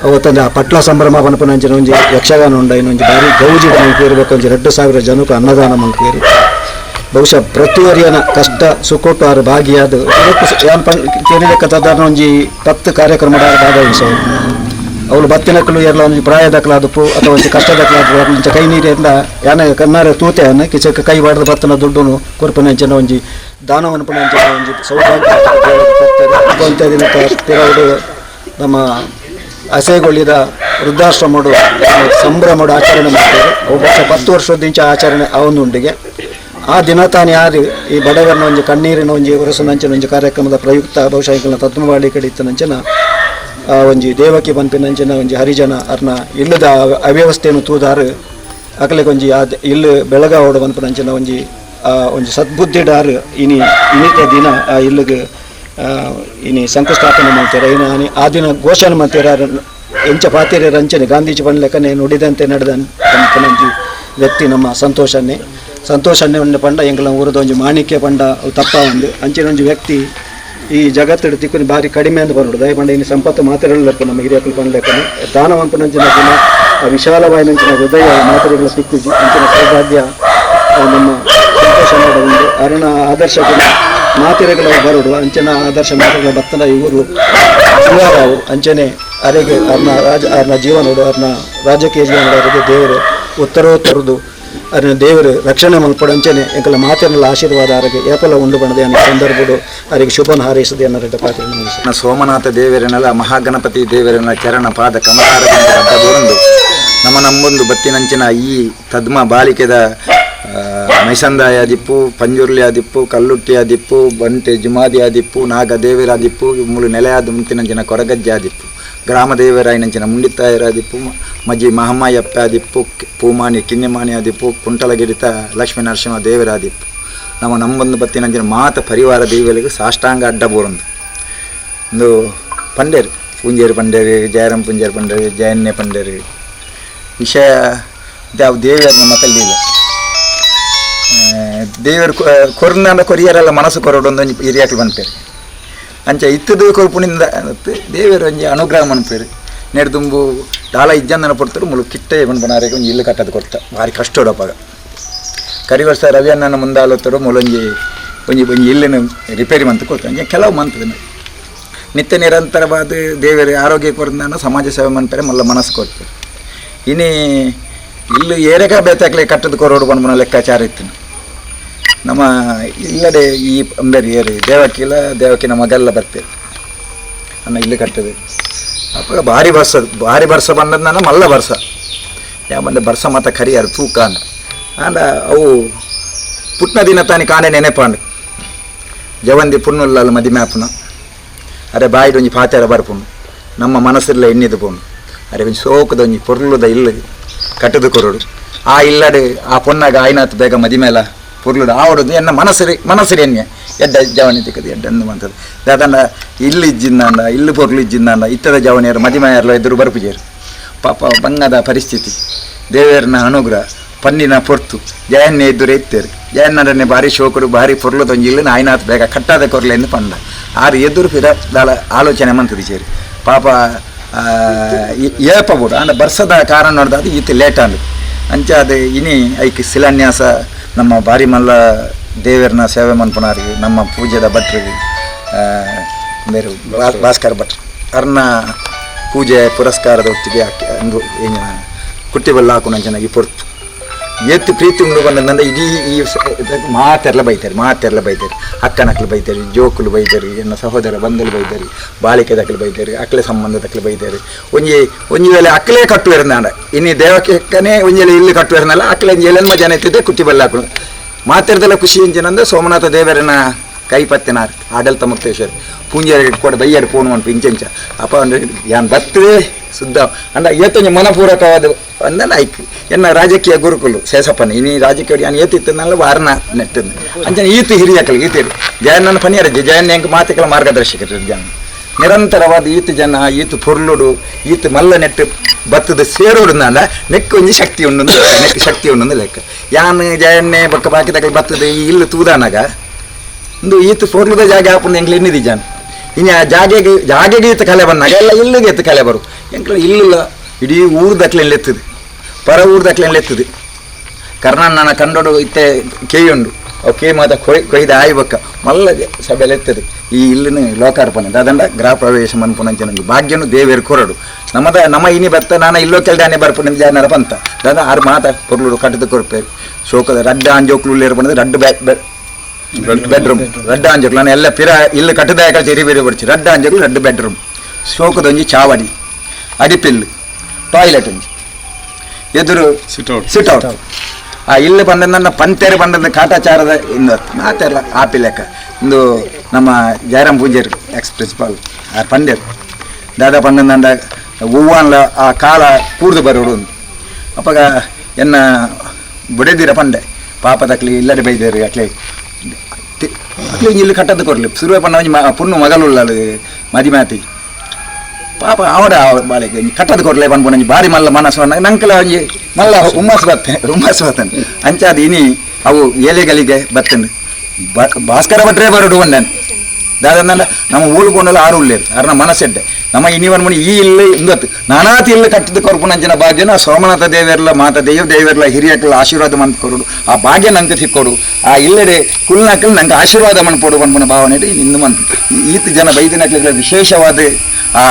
ಅವತ್ತಂದ್ರೆ ಆ ಪಟ್ಲ ಸಂಭ್ರಮ ಪನ್ಪುನ ಅಂಚಿನ ಒಂಜಿ ಯಕ್ಷಗಾನ ಉಂಡು ಇನ್ನೊಂಜಿ ಭಾರಿ ಗೌಜಿ ಮಲ್ಪೇರ್ಬೇಕು ಒಂಜಿ 2000 ಜನಕ್ಕೆ ಅನ್ನದಾನ ಮಲ್ಪೇರು. ಬಹುಶಃ ಪ್ರತಿಯೊರಿಯನ ಕಷ್ಟ ಸುಖೋಟು ಆರು ಭಾಗಿಯಾದ ಯಾನ್ ಕೇಳಿದ ಒಂಜಿ 10 ಕಾರ್ಯಕ್ರಮದ ಭಾಗವಹಿಸವು ಅವಳು ಬತ್ತಿನಕ್ಕಲು ಎಲ್ಲ ಒಂಜಿ ಪ್ರಾಯದಕ್ಕಲಾದಪ್ಪು ಅಥವಾ ಒಂಜಿ ಕಷ್ಟದಕ್ಕಲಾದಪ್ಪು ಇಂಚ ಕೈ ನೀರಿಂದ ಯಾನ ಕನ್ನಾರ ತೂತೆ ಅನ್ನ ಕಿಚಕ್ಕೆ ಕೈ ಬಾಡದ ಬತ್ತನ ದುಡ್ಡುನು ಕೊರ್ಪುನ ಅಂಚಿನ ಒಂಜಿ ದಾನವನ್ನು ಅಂಚಿನ ಒಂಜಿ ಸೌಭಾಗ್ಯ ದಿನಕ್ಕೆ ಪಿರವುಡು ನಮ್ಮ ಅಸೆಗೊಳ್ಳಿದ ವೃದ್ಧಾಶ್ರಮಡು ಸಂಭ್ರಮಡು ಆಚರಣೆ ಮಾಡ್ತಾರೆ. ಬಹುಶಃ 10 ವರ್ಷದಿಂಚ ಆಚರಣೆ ಅವನುಂಡಿಗೆ ಆ ದಿನ ತಾನು ಯಾರು ಈ ಬಡವರನ್ನ ಒಂಜಿ ಕಣ್ಣೀರಿನ ಒಂಜಿ ಒರಸುನಂಚಿನ ಒಂಜಿ ಕಾರ್ಯಕ್ರಮದ ಪ್ರಯುಕ್ತ ಬಹುಶಃ ಎಂಕಲ್ನ ತದ್ಮವಾಳಿ ಕಡೆ ಇತ್ತನಂಚಿನ ಒಂಜಿ ದೇವಕಿ ಪನ್ಪಿನಂಚಿನ ಒಂಜಿ ಹರಿಜನ ಅರ್ನ ಇಲ್ಲದ ಅವ್ಯವಸ್ಥೆಯನ್ನು ತೂದಾರು ಅಕಲೆಗೆ ಒಂಜಿ ಆ ಇಲ್ಲು ಬೆಳಗಾವಡು ಪನ್ಪಿನಂಚಿನ ಒಂಜಿ ಒಂಜಿ ಸದ್ಬುದ್ಧಿಡಾರು ಇನಿ ಇನ್ನಿತ ದಿನ ಆ ಇಲ್ಲಿಗೆ ಇನಿ ಶಂಕುಸ್ಥಾಪನೆ ಮಾಡ್ತಾರೆ. ಇನ್ನು ಆ ದಿನ ಘೋಷಣೆ ಮಾಡ್ತಾರೆ ಎಂಚ ಪಾತಿರ ರಂಚನೆ ಗಾಂಧೀಜಿ ಪನ್ಲೆಕ್ಕನೆ ನುಡಿದಂತೆ ನಡೆದ ಪನ್ಪನಂಜಿ ವ್ಯಕ್ತಿ ನಮ್ಮ ಸಂತೋಷನ್ನೇ ಸಂತೋಷನ್ನೇ ಒಂದು ಪಂಡ ಎಂಕಲ್ನ ಊರದ ಒಂಜಿ ಮಾಣಿಕ್ಯ ಪಂಡ ಅವು ತಪ್ಪ ಒಂದು ಅಂಚಿನ ಒಂಜಿ ವ್ಯಕ್ತಿ ಈ ಜಗತ್ತಿಡು ತಿಕ್ಕುನಿ ಭಾರಿ ಕಡಿಮೆ ಅಂತ ಬರೋಡು. ದಯಪಂಡ ಇನ್ನು ಸಂಪತ್ತು ಮಾತೆರಲ್ಲಪ್ಪ ನಮ್ಮ ಹಿರಿಯಕಲು ಪಂಡ್ಲೆಕ್ಕನೆ ದಾನ ಪನ್ಪನಂಚಿನ ಗುಣ ಆ ವಿಶಾಲವಾಯಿನಂಚಿನ ಹೃದಯ ಮಾತೆರೆಗಳ ತಿಕ್ಕುಜಿ ಅಂಚಿನ ಸೌಭಾಗ್ಯ ನಮ್ಮ ಸಂತೋಷ ಉಂಡು. ಅರುಣ ಆದರ್ಶ ಗುಣ ಮಾತೆರೆಗಳ ಬರೋಡು ಅಂಚಿನ ಆದರ್ಶ ಮಾತೆಗಳ ಬತ್ತನ ಇವರು ಬಂಗಾರವು ಅಂಚನೆ ಅರೆಗೆ ಅರ್ನ ರಾಜ ಅರ್ನ ಜೀವನೋಡು ಅರ್ನ ರಾಜಕೀಯ ಜೀವನೋಡು ಅವರಿಗೆ ದೇವರು ಉತ್ತರೋತ್ತರದು ಅರ್ನ ದೇವರು ರಕ್ಷಣೆ ಮಲ್ಪಡು ಅಂಚನೆ ಎಂಕಲ ಮಾತೆರೆಲ್ಲ ಆಶೀರ್ವಾದ ಅರೆಗೆ ಏಪಲ ಉಂಡು ಬಣ್ಣದೆ ಅನ್ನೋ ಸಂದರ್ಭಡು ಅವರಿಗೆ ಶುಭನ ಹಾರೈಸದೆ ಅನ್ನೋ ರೆಡ್ಡ ಪಾತ್ರ. ಸೋಮನಾಥ ದೇವರನೆಲ್ಲ ಮಹಾಗಣಪತಿ ದೇವರನ ಚರಣ ಪಾದ ಕಮಲಾರದಿಂದ ಅಡ್ಡಬೂರಂದು ನಮ್ಮ ನಮ್ಮೊಂದು ಬತ್ತಿನಂಚಿನ ಈ ತದ್ಮ ಬಾಲಿಕೆದ ಮೈಸಂದಾಯ ದಿಪ್ಪು, ಪಂಜುರ್ಲಿ ಆದಿಪ್ಪು, ಕಲ್ಲುಟ್ಟಿ ಆದಿಪ್ಪು, ಬಂಟೆ ಜುಮಾದಿ ಆದಿಪ್ಪು, ನಾಗ ದೇವರಾದಿಪ್ಪು, ಮುಳು ನೆಲೆಯಾದ ಮುಂತಿನಂಚಿನ ಕೊರಗಜ್ಜೆ ಆದಿಪ್ಪು, ಗ್ರಾಮ ದೇವರಾಯಿನಂಚಿನ ಮುಂಡಿತ್ತಾಯರಾದಿಪ್ಪು, ಮಜ್ಜಿ ಮಹಮ್ಮಾಯಪ್ಪ ಆದಿಪ್ಪು, ಪೂಮಾನಿ ಕಿನ್ನೆಮಾನಿ ಆದಿಪ್ಪು, ಕುಂಟಲಗಿರಿತ ಲಕ್ಷ್ಮೀ ನರಸಿಂಹ ದೇವರಾದಿಪ್ಪು. ನಮ್ಮ ನಮ್ಮೊಂದು ಬತ್ತಿನಂಚಿನ ಮಾತ ಪರಿವಾರ ದೇವರಿಗೆ ಸಾಷ್ಟಾಂಗ ಅಡ್ಡಬೂರಂದು ಒಂದು ಪಂಡೇರು ಪೂಂಜೇರು ಪಂಡೇರು, ಜಯರಾಮ್ ಪೂಂಜೇರು ಪಂಡೇರು, ಜಯನ್ಯ ಪಂಡೇರು ವಿಷಯ ಯಾವ ದೇವಿಯರ ನಮ್ಮ ಕಲ್ಲಿಲ್ಲ. ದೇವರು ಕೊರ್ನಾಂಡ ಕೊರಿಯರೆಲ್ಲ ಮನಸ್ಸು ಕೊರಡು ಒಂದೊಂಜಿ ಹಿರಿಯಾಕ್ಲು ಪನ್ಪೇರು ಅಂಚ ಇತ್ತದು ಕೊರ್ಪುನಿಂದ ದೇವರು ಒಂಜಿ ಅನುಗ್ರಹ ಮನ್ಪೇರು ನೆಡ್ದುಂಬು ದಾಲ ಇಜ್ಜಂದನ ಪೊರ್ತರು ಮುಳು ಕಿಟ್ಟೆ ಪನ್ಪನಾರಿಗೆ ಒಂಜಿ ಇಲ್ಲು ಕಟ್ಟದು ಕೊರ್ತ ಭಾರಿ ಕಷ್ಟ ಕರಿ ವರ್ಷ ರವಿ ಅಣ್ಣನ ಮುಂದಾಲೋತ್ತರು ಮುಳೊಂಜಿ ಒಂಜಿ ಒಂಜಿ ಇಲ್ಲಿನ ರಿಪೇರಿ ಮಂತ್ ಕೊಡ್ತ ಒಂಜಿ ಕೆಲವು ಮಂತ್ ನಿತ್ಯ ನಿರಂತರವಾದ ದೇವರ ಆರೋಗ್ಯ ಕೊರ್ದಾನ ಸಮಾಜ ಸೇವೆ ಮನ್ಪೇರೆ ಮಲ್ಲ ಮನಸ್ಸು ಕೊಡ್ತಾರೆ. ಇನಿ ಇಲ್ಲಿ ಏರೆಕ ಬೇತಾಕ್ಲೆ ಕಟ್ಟದ ಕೊರೋಡು ಪನ್ಪುನ ಲೆಕ್ಕಾಚಾರ ಇತ್ತು. ನಮ್ಮ ಇಲ್ಲಡೆ ಈ ಅಂಬೇರಿ ಏರಿ ದೇವಕಿಲ ದೇವಕಿನ ಮಗಲ್ಲ ಬರ್ಪೇರು ಅನ್ನ ಇಲ್ಲಿ ಕಟ್ಟದೆ ಅಪ್ಪ ಭಾರಿ ಬರ್ಸ ಭಾರಿ ಬರ್ಸ ಬಂದದ್ದು ನಾನು ಮಲ್ಲ ಬರ್ಸ ಯಾವಂದ್ರೆ ಬರ್ಸ ಮಾತ ಕರಿಯಾರು ತೂಕ ಅಂದ ಆಂಡ ಅವು ಪುಟ್ನ ದಿನ ತಾನೆ ಕಾಣೆ ನೆನೆಪಾಂಡು ಜವಂದಿ ಪುಣ್ಣುಲ್ಲಲ್ಲ ಮದಿಮೆ ಆಪುನ ಅರೆ ಬಾಯಿಡ್ ಒಂಜಿ ಪಾತೆರ ಬರ್ಪುಂಡು ನಮ್ಮ ಮನಸ್ಸಿಲ್ಲ ಎಣ್ಣಿದು ಪೋನು ಅರೆ ಒಂಜಿ ಸೋಕದ ಒಂಜಿ ಪೊರ್ಲುದ ಇಲ್ಲ ಕಟ್ಟದು ಕೊರಡು ಆ ಇಲ್ಲಡೆ ಆ ಪೊನ್ನಾಗ ಆಯ್ನಾತ್ ಬೇಗ ಮದಿಮೇಲ ಪೊರ್ಲುಡು ಆವಡುದು ಎನ್ನ ಮನಸ್ಸರಿ ಮನಸ್ಸರಿ ಎಣ್ಣೆ ಎಡ್ಡ ಜವನಿ ತಿಕ್ಕದು ಎಡ್ಡ ಅಂದು ಮಂತದ್ದು ದಾದಂಡ ಇಲ್ಲಿ ಇಜ್ಜಿಂದಾಂಡ ಇಲ್ಲು ಪೊರ್ಲು ಇಜ್ಜಿಂದಾಂಡ ಇತ್ತದ ಜವನಿಯರು ಮದಿಮೆಯರ್ಲ ಎದುರು ಬರ್ಪುಜೇರು ಪಾಪ ಬಂಗದ ಪರಿಸ್ಥಿತಿ ದೇವೇರ್ನ ಅನುಗ್ರಹ ಪನ್ನಿನ ಪೊರ್ತು ಜಯನ್ನೇ ಎದುರು ಎತ್ತೇರು ಜಯನ್ನರನ್ನೇ ಭಾರಿ ಶೋಕರು ಭಾರಿ ಪೊರ್ಲುದೊಂಜಿ ಇಲ್ಲ ಆಯ್ನಾತ್ ಬೇಗ ಕಟ್ಟಾದ ಕೊರ್ಲೆ ಎಂದು ಪಂಡ ಆರು ಎದುರು ಫಿರ ದಾಲ ಆಲೋಚನೆ ಮಂತದ ಸೇರಿ ಪಾಪ ಏಪ ಬೋಡು ಅಂಡ ಬರ್ಸದ ಕಾರಣ ನೋಡ್ದ ಅದು ಈತ ಲೇಟ್ ಅಂದು ಅಂಚ ಅದು ಇನಿ ಐಕ್ ಶಿಲಾನ್ಯಾಸ ನಮ್ಮ ಭಾರಿ ಮಲ್ಲ ದೇವರನ್ನ ಸೇವೆ ಮನ್ಪುನಾರಿಗೆ ನಮ್ಮ ಪೂಜೆದ ಭಟ್ರಿಗೆ ಬೇರೆ ಭಾಸ್ಕರ್ ಭಟ್ರು ಅರ್ನ ಪೂಜೆ ಪುರಸ್ಕಾರದ ಒಟ್ಟಿಗೆ ಅಂದು ಏನ ಕುಟ್ಟಿ ಬಲ್ಲ ಹಾಕೊಂಡು ಈ ಪೊರ್ತು ಎತ್ತು ಪ್ರೀತಿ ಉಂಡು ಬಂದಂದ್ರೆ ಇಡೀ ಈ ಮಾತೆಲ್ಲ ಬೈತಾರೆ ಮಾತೆಲ್ಲ ಬೈತಾರೆ ಅಕ್ಕನಕ್ಲು ಬೈತಾರೆ ಜೋಕುಲು ಬೈತಾರೆ ಎನ್ನ ಸಹೋದರ ಬಂಧುಲು ಬೈತಾರೆ ಬಾಳಿಕೆದಕ್ಲು ಬೈತಾರೆ ಅಕ್ಲೆ ಸಂಬಂಧದಕ್ಲು ಬೈತಾರೆ ಒಂಜಿ ಒಂಜಿ ವೇಳೆ ಅಕ್ಲೇ ಕಟ್ಟುವೆರ್ನಾಂಡ ಇನ್ನು ದೇವಕ್ಕನೇ ಒಂಜಿ ವೇಳೆ ಇಲ್ಲಿ ಕಟ್ಟುವೆರ್ನಲ್ಲ ಅಕ್ಲೆ ಒಂಜಿ ಎಲೆನ್ಮ ಜನ ಇತ್ತಿದ್ದೆ ಕುಟ್ಟಿ ಬಲ್ಲ ಹಾಕೊಂಡು ಮಾತೆರ್ದೆಲ್ಲ ಖುಷಿ ಎಂಜಿನಂದ್ರೆ ಸೋಮನಾಥ ದೇವರನ ಕೈ ಪತ್ತಿನಾರ್ ಆಡಳಿತ ಮುಕ್ತೇಶ್ವರ ಪೂಂಜೆ ಕೂಡ ಬೈಯರ್ ಫೋನ್ ಮನ್ಪು ಇಂಚೆಂಚ ಅಪ್ಪ ಅಂದ್ರೆ ಯಾನ್ ಬರ್ತದೆ ಶುದ್ಧ ಅಂಡ ಏತೊಂಜಿ ಮನಪೂರ್ವಕವಾದ ಅಂದಲ್ಲ ಐಕ್ ಎನ್ನ ರಾಜಕೀಯ ಗುರುಕುಲು ಶೇಷಪ್ಪನ ಇನಿ ರಾಜಕೀಯ ಯಾನ್ ಏತಿತ್ತನಲ್ಲ ವಾರನ ನೆಟ್ಟದ್ದು ಅಂಚನೆ ಈತ ಹಿರಿಯಕಲು ಈತ ಜಯಣ್ಣನ ಪನಿಯರ ಜಯಣ್ಣ ಎಂಕ್ ಮಾತಿಕಲ ಮಾರ್ಗದರ್ಶಕರು ಜನ ನಿರಂತರವಾದ ಈತ ಜನ ಈತ ಪೊರ್ಲುಡು ಈತ ಮಲ್ಲ ನೆಟ್ಟು ಬತ್ತದ ಸೇರೋಡು ನಾಂಡ ನೆಕ್ ಒಂಜಿ ಶಕ್ತಿ ಉಂಡು ನೆಕ್ ಶಕ್ತಿ ಉಂಡು ಲೆಕ್ಕ ಯಾನ್ ಜಯಣ್ಣೆ ಬೊಕ್ಕ ಬಾಕಿ ತಕಲ್ ಬತ್ತದ ಈ ಇಲ್ಲು ತೂದಾನಾಗ ಇಂದು ಈತ ಪೊರ್ಲುದ ಜಾಗೆ ಹಾಪುಂಡು ಎಂಕ್ಲು ಎನ್ನಿದಿ ಜಾನ್ ಇನ್ನು ಆ ಜಾಗೆಗೆ ಜಾಗೆಗೆ ಈತ ಕಲೆ ಬಂದಾಗ ಎಲ್ಲ ಇಲ್ಲಿಗೆ ಈತ ಕಲೆ ಬರು ಎಂಕ್ಲ ಇಲ್ಲಿಲ್ಲ ಇಡೀ ಊರು ದಕ್ಲೆನ್ ಎತ್ತದು ಪರ ಊರು ದಕ್ಲೆನ್ ಎತ್ತದು ಕರ್ಣಣ್ಣನ ಕಂಡೋಡು ಇತ್ತೆ ಕೇಯುಂಡು ಅವು ಕೇ ಮಾತ ಕೊಯ್ ಕೊಯ್ದ ಆಯ್ಬಕ್ಕ ಮಲ್ಲ ಸಭೆಯಲ್ಲಿ ಎತ್ತದು ಈ ಇಲ್ಲಿನ ಲೋಕಾರ್ಪಣೆ ದಾದಂಡ ಗೃಹ ಪ್ರವೇಶ ಮನ್ಪುನಂಚನ ಭಾಗ್ಯನು ದೇವೇರು ಕೊರಡು ನಮ್ಮದ ನಮ್ಮ ಇನಿ ಬತ್ತ ನಾನು ಇಲ್ಲೋ ಕೆಲ್ದಾನೆ ಬರ್ಪುನ ಜಾನರ ಪಂತ ದಾದ ಆರು ಮಾತ ಪೊರ್ಲುಡು ಕಟ್ಟದ ಕೊರ್ಪೇರು ಶೋಕದ ರಡ್ಡ ಆಂಜೋಕ್ಲು ಇರ್ಪಣದು ರಡ್ಡು ಬೆಡ್ರೂಮ್ ರಡ್ಡ ಆಂಜೋಕ್ಲು ನಾನು ಎಲ್ಲ ಪಿರ ಇಲ್ಲಿ ಕಟ್ಟದ ಚೆರಿ ಬೇರೆ ಬಡ್ಚಿ ರಡ್ಡ ಆಂಜೋಕ್ಲು ರಡ್ಡು ಬೆಡ್ರೂಮ್ ಶೋಕದೊಂಜಿ ಚಾವಡಿ ಅಡಿಪಿಲ್ಲು ಟಾಯ್ಲೆಟ್ ಒಂಜಿ ಎದುರು ಸಿಟ್ ಸಿಟ್ ಔಟ್ ಆ ಇಲ್ಲಿ ಬಂದ ನನ್ನ ಪಂತೇರು ಬಂದದ್ದು ಕಾಟಾಚಾರದ ಇಂದು ಮಾತೆಲ್ಲ ಆಪಿ ಲೆಕ್ಕ ಇಂದು ನಮ್ಮ ಜಯರಾಮ್ ಪೂಜಾರಿ ಎಕ್ಸ್ ಪ್ರಿನ್ಸಿಪಾಲ್ ಆ ಪಂಡ್ಯರು ದಾದಾ ಪಂಡಂದ ಹೂವನ್ಲ ಆ ಕಾಲ ಕೂರ್ದು ಬರೋಡು ಅಪ್ಪಗ ಎನ್ನ ಬುಡೆದಿರ ಪಂಡೆ ಪಾಪದಕ್ಲಿ ಇಲ್ಲಡೆ ಬೈದೇರು ಅಟ್ಲೆ ಅಕ್ಲಿ ಇಲ್ಲಿ ಕಟ್ಟದ್ದು ಕೊರ್ಲಿ ಸುರುವೆ ಪಂಡ ಒಂಜಿ ಪುಣ್ಣು ಮಗಲುಳ್ಳಲು ಮದಿಮಾತಿ ಪಾಪ ಅವಡ ಬಾಳೆಗೆ ಕಟ್ಟದ ಕೊರ್ಲೆ ಪನ್ಪುನ ಬಾರಿ ಮಲ್ಲ ಮನಸ್ಸು ನಂಕಲ ಒಂಜಿ ಮಲ್ಲ ಹುಮ್ಮಸ್ ಬತ್ತೆ ಹುಮ್ಮಸ್ ಬತ್ತನ್ ಅಂಚಾದ ಇನಿ ಅವು ಏಲೆಗಳಿಗೆ ಬತ್ತನ್ ಭಾಸ್ಕರ ಭಟ್ರೇ ಬರೋಡು ಒಂದನ್ ದಾದ ನಮ್ಮ ಊರು ಪೋಂಡಲ ಆರು ಉಳ್ಳೇರು ಅರ್ನ ಮನಸ್ಸೆಡ್ಡೆ ನಮ್ಮ ಇನಿವನ್ ಮುನಿ ಈ ಇಲ್ಲ ಇಂದತ್ತು ನಾನಾತಿ ಇಲ್ಲ ಕಟ್ಟದ ಕೊರ್ಪುನಂಚಿನ ಭಾಗ್ಯನ ಸೋಮನಾಥ ದೇವೆರ್ಲ ಮಾತ ದೇವ ದೇವೆರ್ಲ ಹಿರಿಯಕ್ಲ ಆಶೀರ್ವಾದ ಮಂತ್ ಕೊರಡು ಆ ಭಾಗ್ಯ ನಂಗೆ ಸಿಕ್ಕೊಡು ಆ ಇಲ್ಲಡೆ ಕುಲ್ನಕಲ್ ನಂಗೆ ಆಶೀರ್ವಾದ ಮನ್ಪೊಡು ಪನ್ಪುನ ಭಾವನೆ ಇಂದು ಮಂತ್ ಈತ ಜನ ಬೈದಿನಕ್ಲ ವಿಶೇಷವಾದ ಆ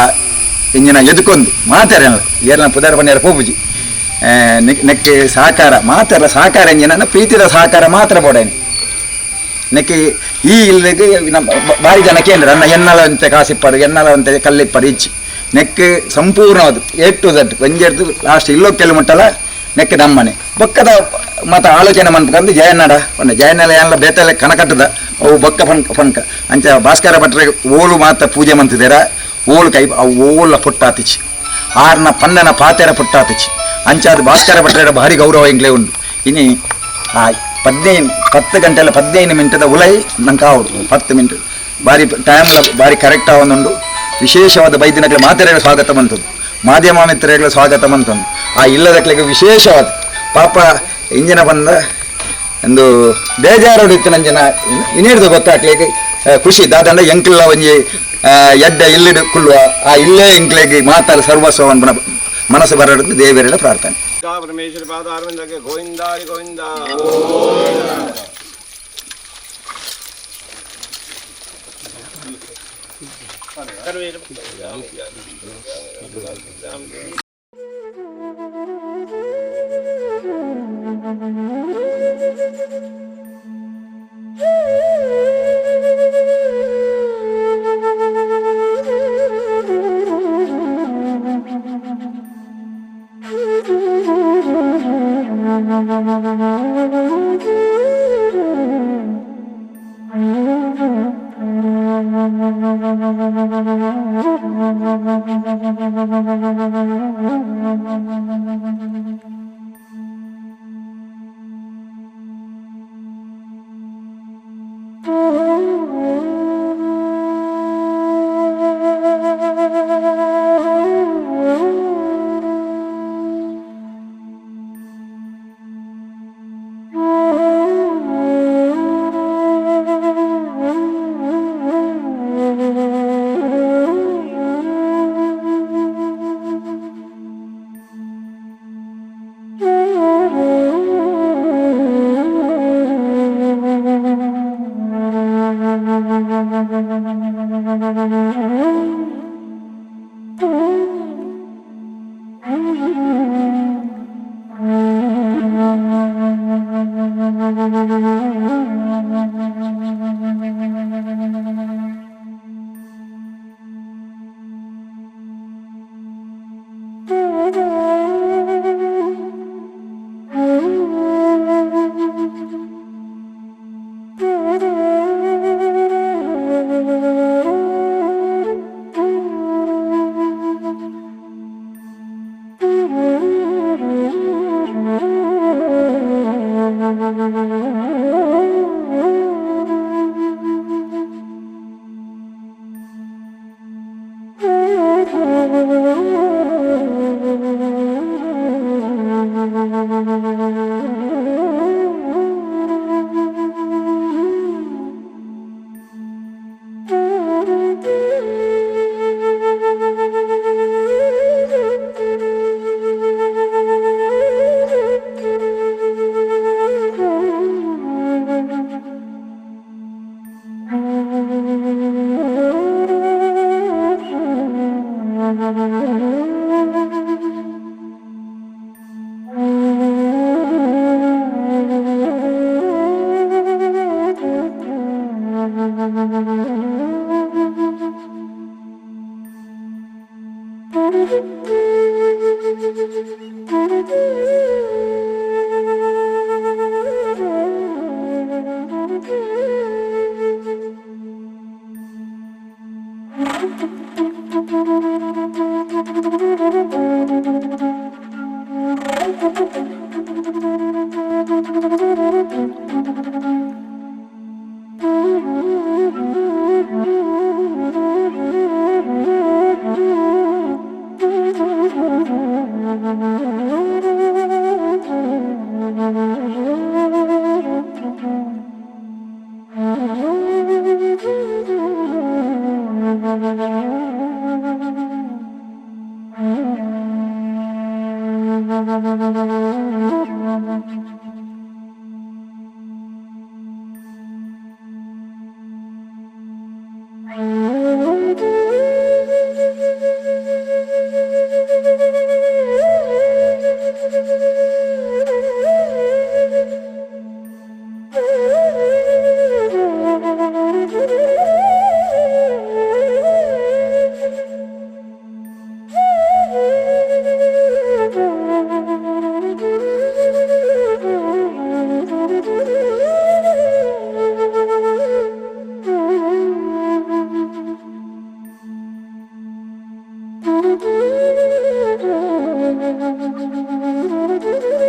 ಇಂಜಿನ ಎದುಕೊಂದು ಮಾತಾರಲ್ಲ ಏರ್ನ ಪುದಾರ ಪನ್ಯಾರ ಪೋಪುಜಿ ನೆಕ್ಕೆ ಸಹಕಾರ ಮಾತಾರ ಸಹಕಾರ ಇಂಜಿನ ಪ್ರೀತಿದ ಸಹಕಾರ ಮಾತ್ರ ಬೋಡೇನೆ ನೆಕ್ಕೆ ಈ ಇಲ್ಲಿಗೆ ನಮ್ಮ ಭಾರಿ ಜನ ಕೇಂದ್ರ ಅನ್ನ ಎನ್ನಲ ಅಂತೆ ಕಾಸಿಪ್ಪಡು ಎನ್ನಲ ಅಂತೆ ಕಲ್ಲಿಪ್ಪಡು ಇಚ್ಚಿ ನೆಕ್ ಸಂಪೂರ್ಣವಾದ ಎ ಟು ಝಡ್ ಒಂಜೆಡ್ದು ಲಾಸ್ಟ್ ಇಲ್ಲೋ ಕೆಲವು ಮುಟ್ಟಲ ನೆಕ್ ನಮ್ಮನೆ ಬೊಕ್ಕದ ಮತ ಆಲೋಚನೆ ಮನ್ಪಕಂದು ಜಯನ್ನಡ ಪಂಡ ಜಯನ್ನಲ ಏನ್ಲ ಬೇತಲೆ ಕನಕಟ್ಟದ ಅವು ಬೊಕ್ಕ ಪನ್ಕ ಪನ್ಕ ಅಂಚ ಭಾಸ್ಕರ ಭಟ್ರೆ ಓಲು ಮಾತ ಪೂಜೆ ಮಂತಿದ್ದೀರ ಓಲು ಕೈ ಅವು ಓಲ ಪುಟ್ಟಾತಿಚಿ ಆರ್ನ ಪನ್ನನ ಪಾತೆರ ಪುಟ್ಟಾತಿಚಿ ಅಂಚಾದ ಭಾಸ್ಕರ ಭಟ್ರೆ ಭಾರಿ ಗೌರವ ಇಂಗ್ಲೇ ಉಂಡು ಇನಿ ಆ 15 10 ಗಂಟೆಲ್ಲ 15 ಮಿನಿಟದ ಉಲೈ ನಂಗೆ ಆವಡು 10 ಮಿನಿಟ್ ಭಾರಿ ಟೈಮ್ ಭಾರಿ ಕರೆಕ್ಟ್ ಆವೊಂದುಂಡು ವಿಶೇಷವಾದ ಬೈದಿನಕ್ಲೆ ಮಾತೆರೆಗಳ ಸ್ವಾಗತ ಮಂತದ್ದು ಮಾಧ್ಯಮ ಮಿತ್ರಗಳ ಸ್ವಾಗತ ಮಂತಂದು ಆ ಇಲ್ಲದಕ್ಲೆಗೆ ವಿಶೇಷವಾದ ಪಾಪ ಇಂಜಿನ ಬಂದ ಒಂದು ಬೇಜಾರೋಡು ಇತ್ತು ನಂಜಿನ ಇನ್ನೇಡ್ದು ಗೊತ್ತಾಗ್ಲಿಕ್ಕೆ ಖುಷಿ ದಾದಂಡ ಎಂಕಿಲ್ಲ ಒಂಜಿ ಎಡ್ಡ ಇಲ್ಲಿಡು ಕುಳ್ಳುವ ಆ ಇಲ್ಲೇ ಎಂಕ್ಲೆಗೆ ಮಾತಾಡ ಸರ್ವಸ್ವ ಮನಸ್ಸು ಬರಡು ದೇವರೆಲ್ಲ ಪ್ರಾರ್ಥನೆ. ಪರಮೇಶ್ವರ ಪಾದ ಅರವಿಂದಕ್ಕೆ ಗೋವಿಂದ ಗೋವಿಂದ. Thank you.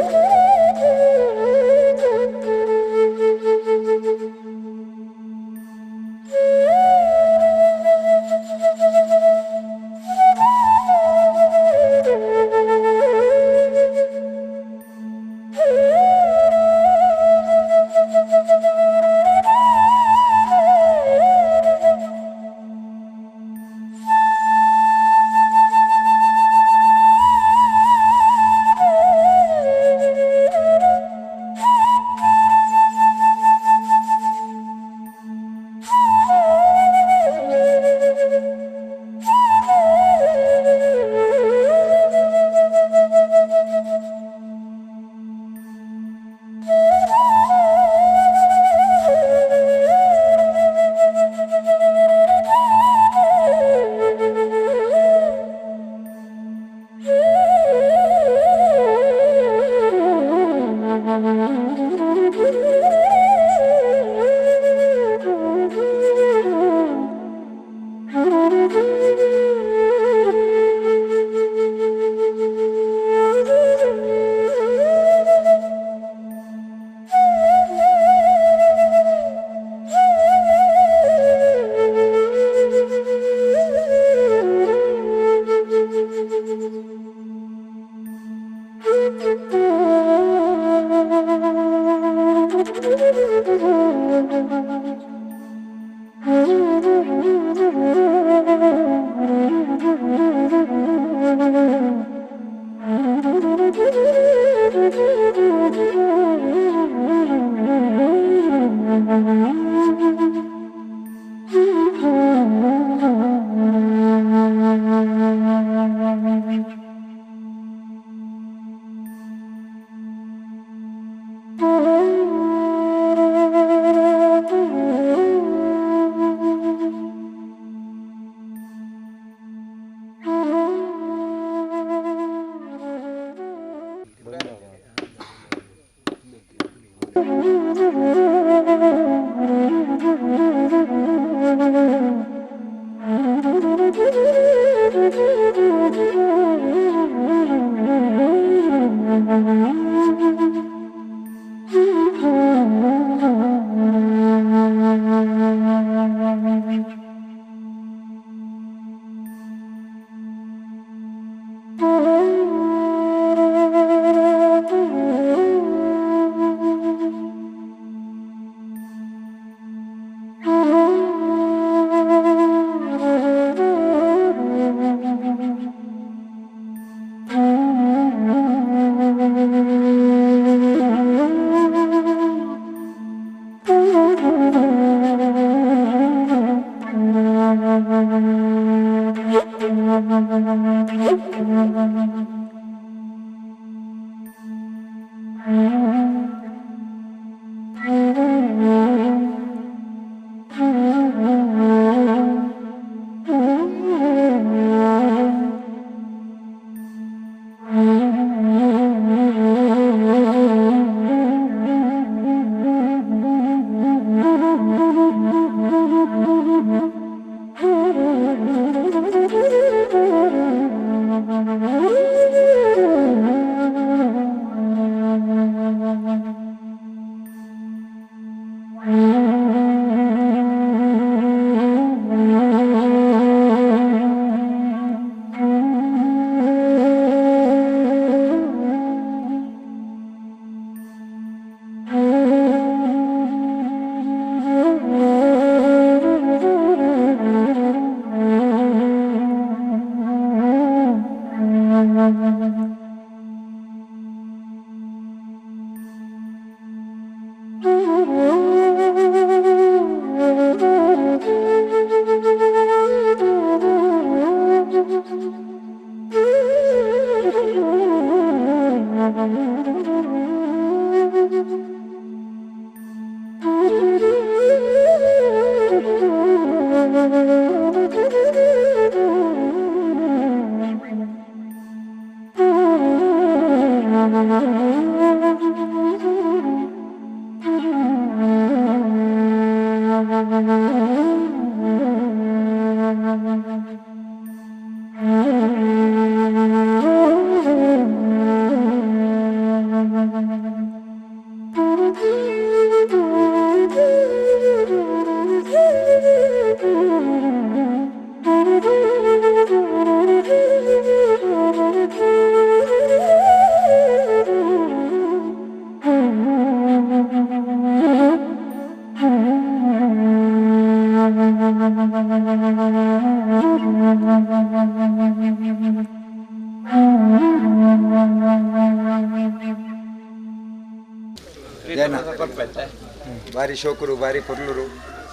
ಬಾರಿ ಶೋಕರು ಬಾರಿ ಪೊರ್ಲುರು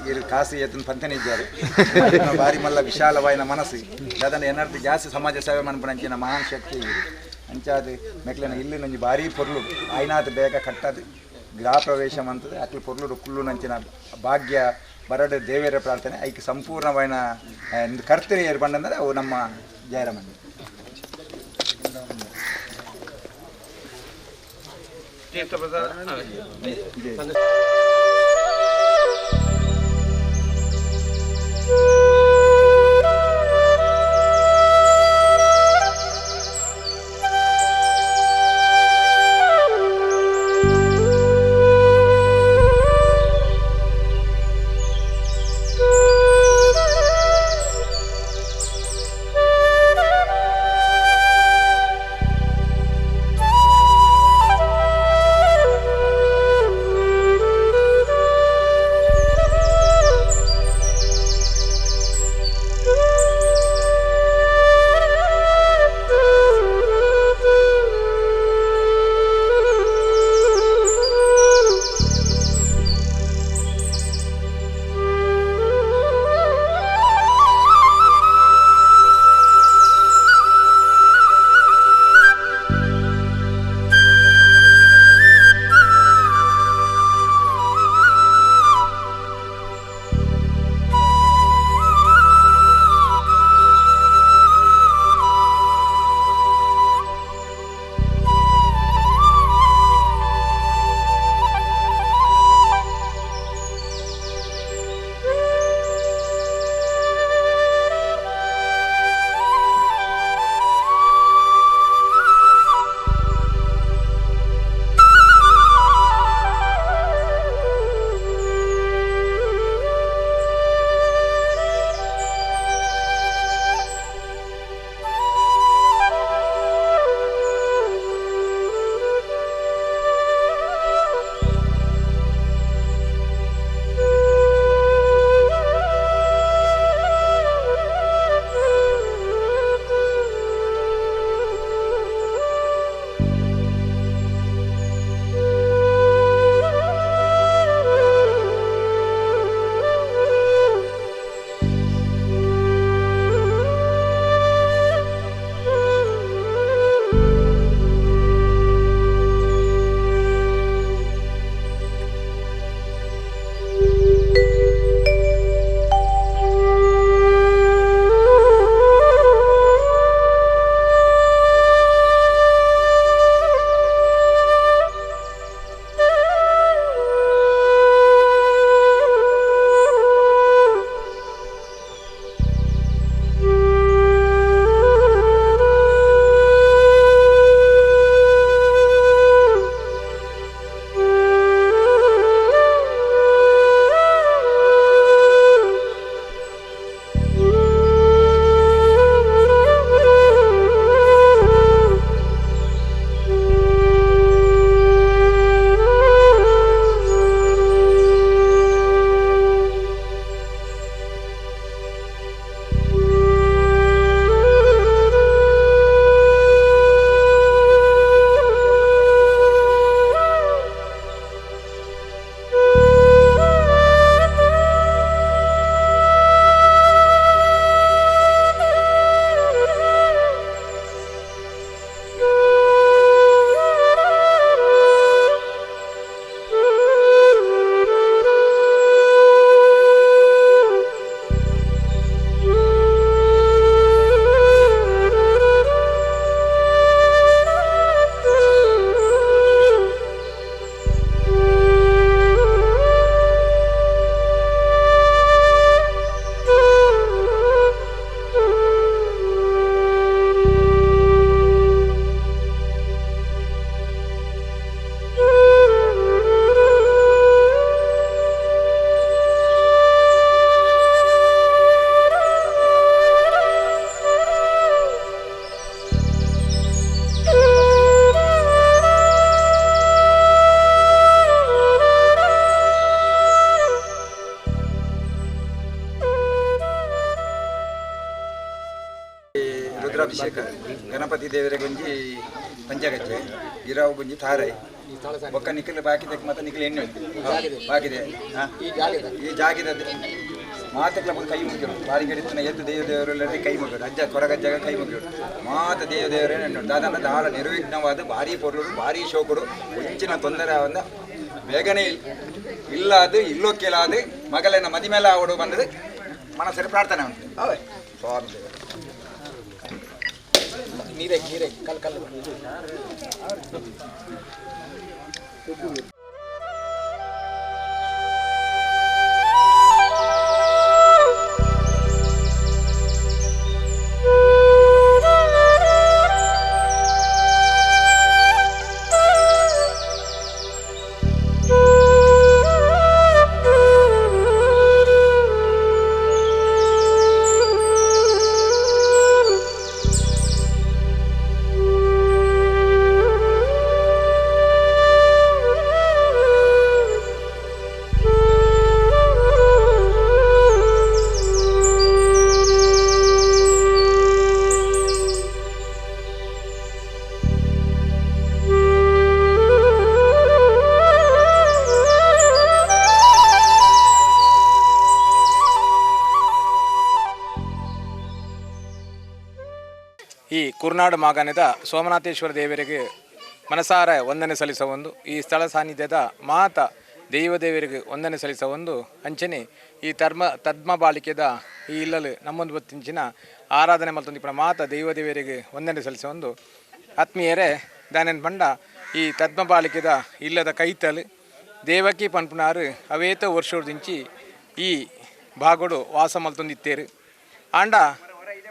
ಇರು ಕಾಸು ಎತ್ತನ ಪಂತನೆ ಇದ್ದಾರೆ ಬಾರಿ ಮಲ್ಲ ವಿಶಾಲವಾಯಿನ ಮನಸ್ಸು ಅದನ್ನು ಏನಾದ್ರು ಜಾಸ್ತಿ ಸಮಾಜ ಸೇವೆ ಮನ್ಪುನಂಚಿನ ಮಹಾನ್ ಶಕ್ತಿ ಇರು ಅಂಚಾದ ಮೆಕ್ಲೆನ ಇಲ್ಲಿ ನಂಜಿ ಭಾರಿ ಪೊರ್ಲು ಆಯ್ನಾತ್ ಬೇಗ ಕಟ್ಟದು ಗೃಹ ಪ್ರವೇಶ ಅಂತದೆ ಅಕ್ಲು ಪೊರ್ಲುರು ಕುಲ್ಲು ನಂಚಿನ ಭಾಗ್ಯ ಬರಡು ದೇವರ ಪ್ರಾರ್ಥನೆ ಐಕ್ ಸಂಪೂರ್ಣವಾಯಿನ ಕರ್ತರಿ ಏರ್ಪಂಡಂದರೆ ಅವು ನಮ್ಮ ಜಯರಾಮಣ್ಣ. ಅಭಿಷೇಕ ಗಣಪತಿ ದೇವರ ಗುಂಜಿ ಪಂಚಗಚ್ಚೆ ಗಿರಾವು ಗುಂಜಿ ತಾರೈ ಬೊಕ್ಕ ನಿಖಿಲ್ ಬಾಕಿದೆ ಮತ್ತೆ ನಿಖಿಲ್ ಎಣ್ಣೆ ಬಾಕಿದೆ ಈ ಜಾಗಿದ ಮಾತೆಕ್ಲ ಕೈ ಮುಗಿಯೋಡು ಬಾರಿ ಗಡಿತನ ಎದ್ದು ದೇವ ದೇವರೆಲ್ಲರಿಗೆ ಕೈ ಮುಗಿಯೋಡು ಅಜ್ಜ ಕೊರಗಜ್ಜಗ ಕೈ ಮುಗಿಯೋಡು ಮಾತ ದೇವ ದೇವರೇ ನೆಣ್ಣು ದಾದನ ದಾಳ ನಿರ್ವಿಘ್ನವಾದ ಭಾರಿ ಪೊರುಳು ಭಾರಿ ಶೋಕರು ಒಂಚಿನ ತೊಂದರೆ ಒಂದು ಬೇಗನೆ ಇಲ್ಲ ಅದು ಇಲ್ಲೋಕ್ಕೆಲಾದ ಮಗಲೇನ ಮದಿ ಮೇಲೆ ಅವಡು ಬಂದது ಮನಸ್ಸಲ್ಲಿ ಪ್ರಾರ್ಥನೆ ಉಂಟು ಅವೇ ಸ್ವಾಮಿ ದೇವರು ನೀರೇ ನೀರೇ ಕಲ್ಲು ಕಲ್ಲು. ಈ ಕುರ್ನಾಡು ಮಾಗನದ ಸೋಮನಾಥೇಶ್ವರ ದೇವರಿಗೆ ಮನಸಾರ ವಂದನೆ ಸಲ್ಲಿಸುವ ಈ ಸ್ಥಳ ಸಾನ್ನಿಧ್ಯದ ಮಾತ ದೈವ ದೇವರಿಗೆ ವಂದನೆ ಸಲ್ಲಿಸುವ ಅಂಚನೆ ಈ ತದ್ಮ ಬಾಳಿಕೆದ ಈ ಇಲ್ಲಲು ನಮ್ಮೊಂದು ಬತ್ತಿಂಚಿನ ಆರಾಧನೆ ಮಲ್ತೊಂದಿಪ್ಪನ ಮಾತ ದೈವ ದೇವರಿಗೆ ವಂದನೆ ಸಲ್ಲಿಸುವ ಆತ್ಮೀಯರೇ ದಾನೇನು ಪಂಡ ಈ ತದ್ಮ ಬಾಳಿಕೆದ ಇಲ್ಲದ ಕೈತಲು ದೇವಕಿ ಪನ್ಪುನಾರು ಅವೇತ ವರ್ಷದಿಂಚಿ ಈ ಭಾಗಡು ವಾಸ ಮಲ್ತೊಂದಿತ್ತೇರು ಆಂಡ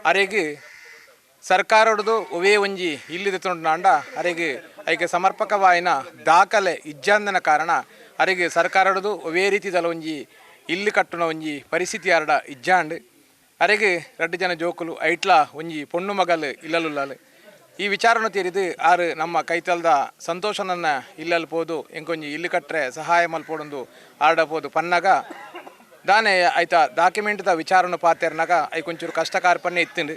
ಅರೆಗೆ ಸರ್ಕಾರಡ್ದು ಒವೇ ಒಂಜಿ ಇಲ್ಲಿದ ತೊಂಡಾಂಡ ಅರೆಗೆ ಐಕೆ ಸಮರ್ಪಕವಾಯಿನ ದಾಖಲೆ ಇಜ್ಜಂದನ ಕಾರಣ ಅರೆಗೆ ಸರ್ಕಾರಡ್ದು ಒವೇ ರೀತಿದಲ ಒಂಜಿ ಇಲ್ಲಿ ಕಟ್ಟುನ ಒಂಜಿ ಪರಿಸ್ಥಿತಿ ಅರಡ ಇಜ್ಜಾಂಡ್ ಅರೆಗೆ ರಡ್ಡು ಜನ ಜೋಕುಲು ಐಟ್ಲಾ ಒಂಜಿ ಪೊಣ್ಣು ಮಗಲು ಇಲ್ಲಲುಲ್ಲಾಲು ಈ ವಿಚಾರನ ತೀರಿದು ಆರು ನಮ್ಮ ಕೈತಲ್ದ ಸಂತೋಷನನ್ನ ಇಲ್ಲಲ್ಲಿ ಪೋದು ಎಂಕೊಂಜಿ ಇಲ್ಲಿ ಕಟ್ಟರೆ ಸಹಾಯ ಮಲ್ಪೋಡೊಂದು ಆರ್ಡ ಪೋದು ಪನ್ನಾಗ ದಾನೆ ಆಯ್ತಾ ಡಾಕ್ಯುಮೆಂಟ್ದ ವಿಚಾರನ ಪಾತೆರ್ನಾಗ ಐಕೊಂಚೂರು ಕಷ್ಟ ಕಾರ್ಪನ್ನೇ ಇತ್ತಿಂಡು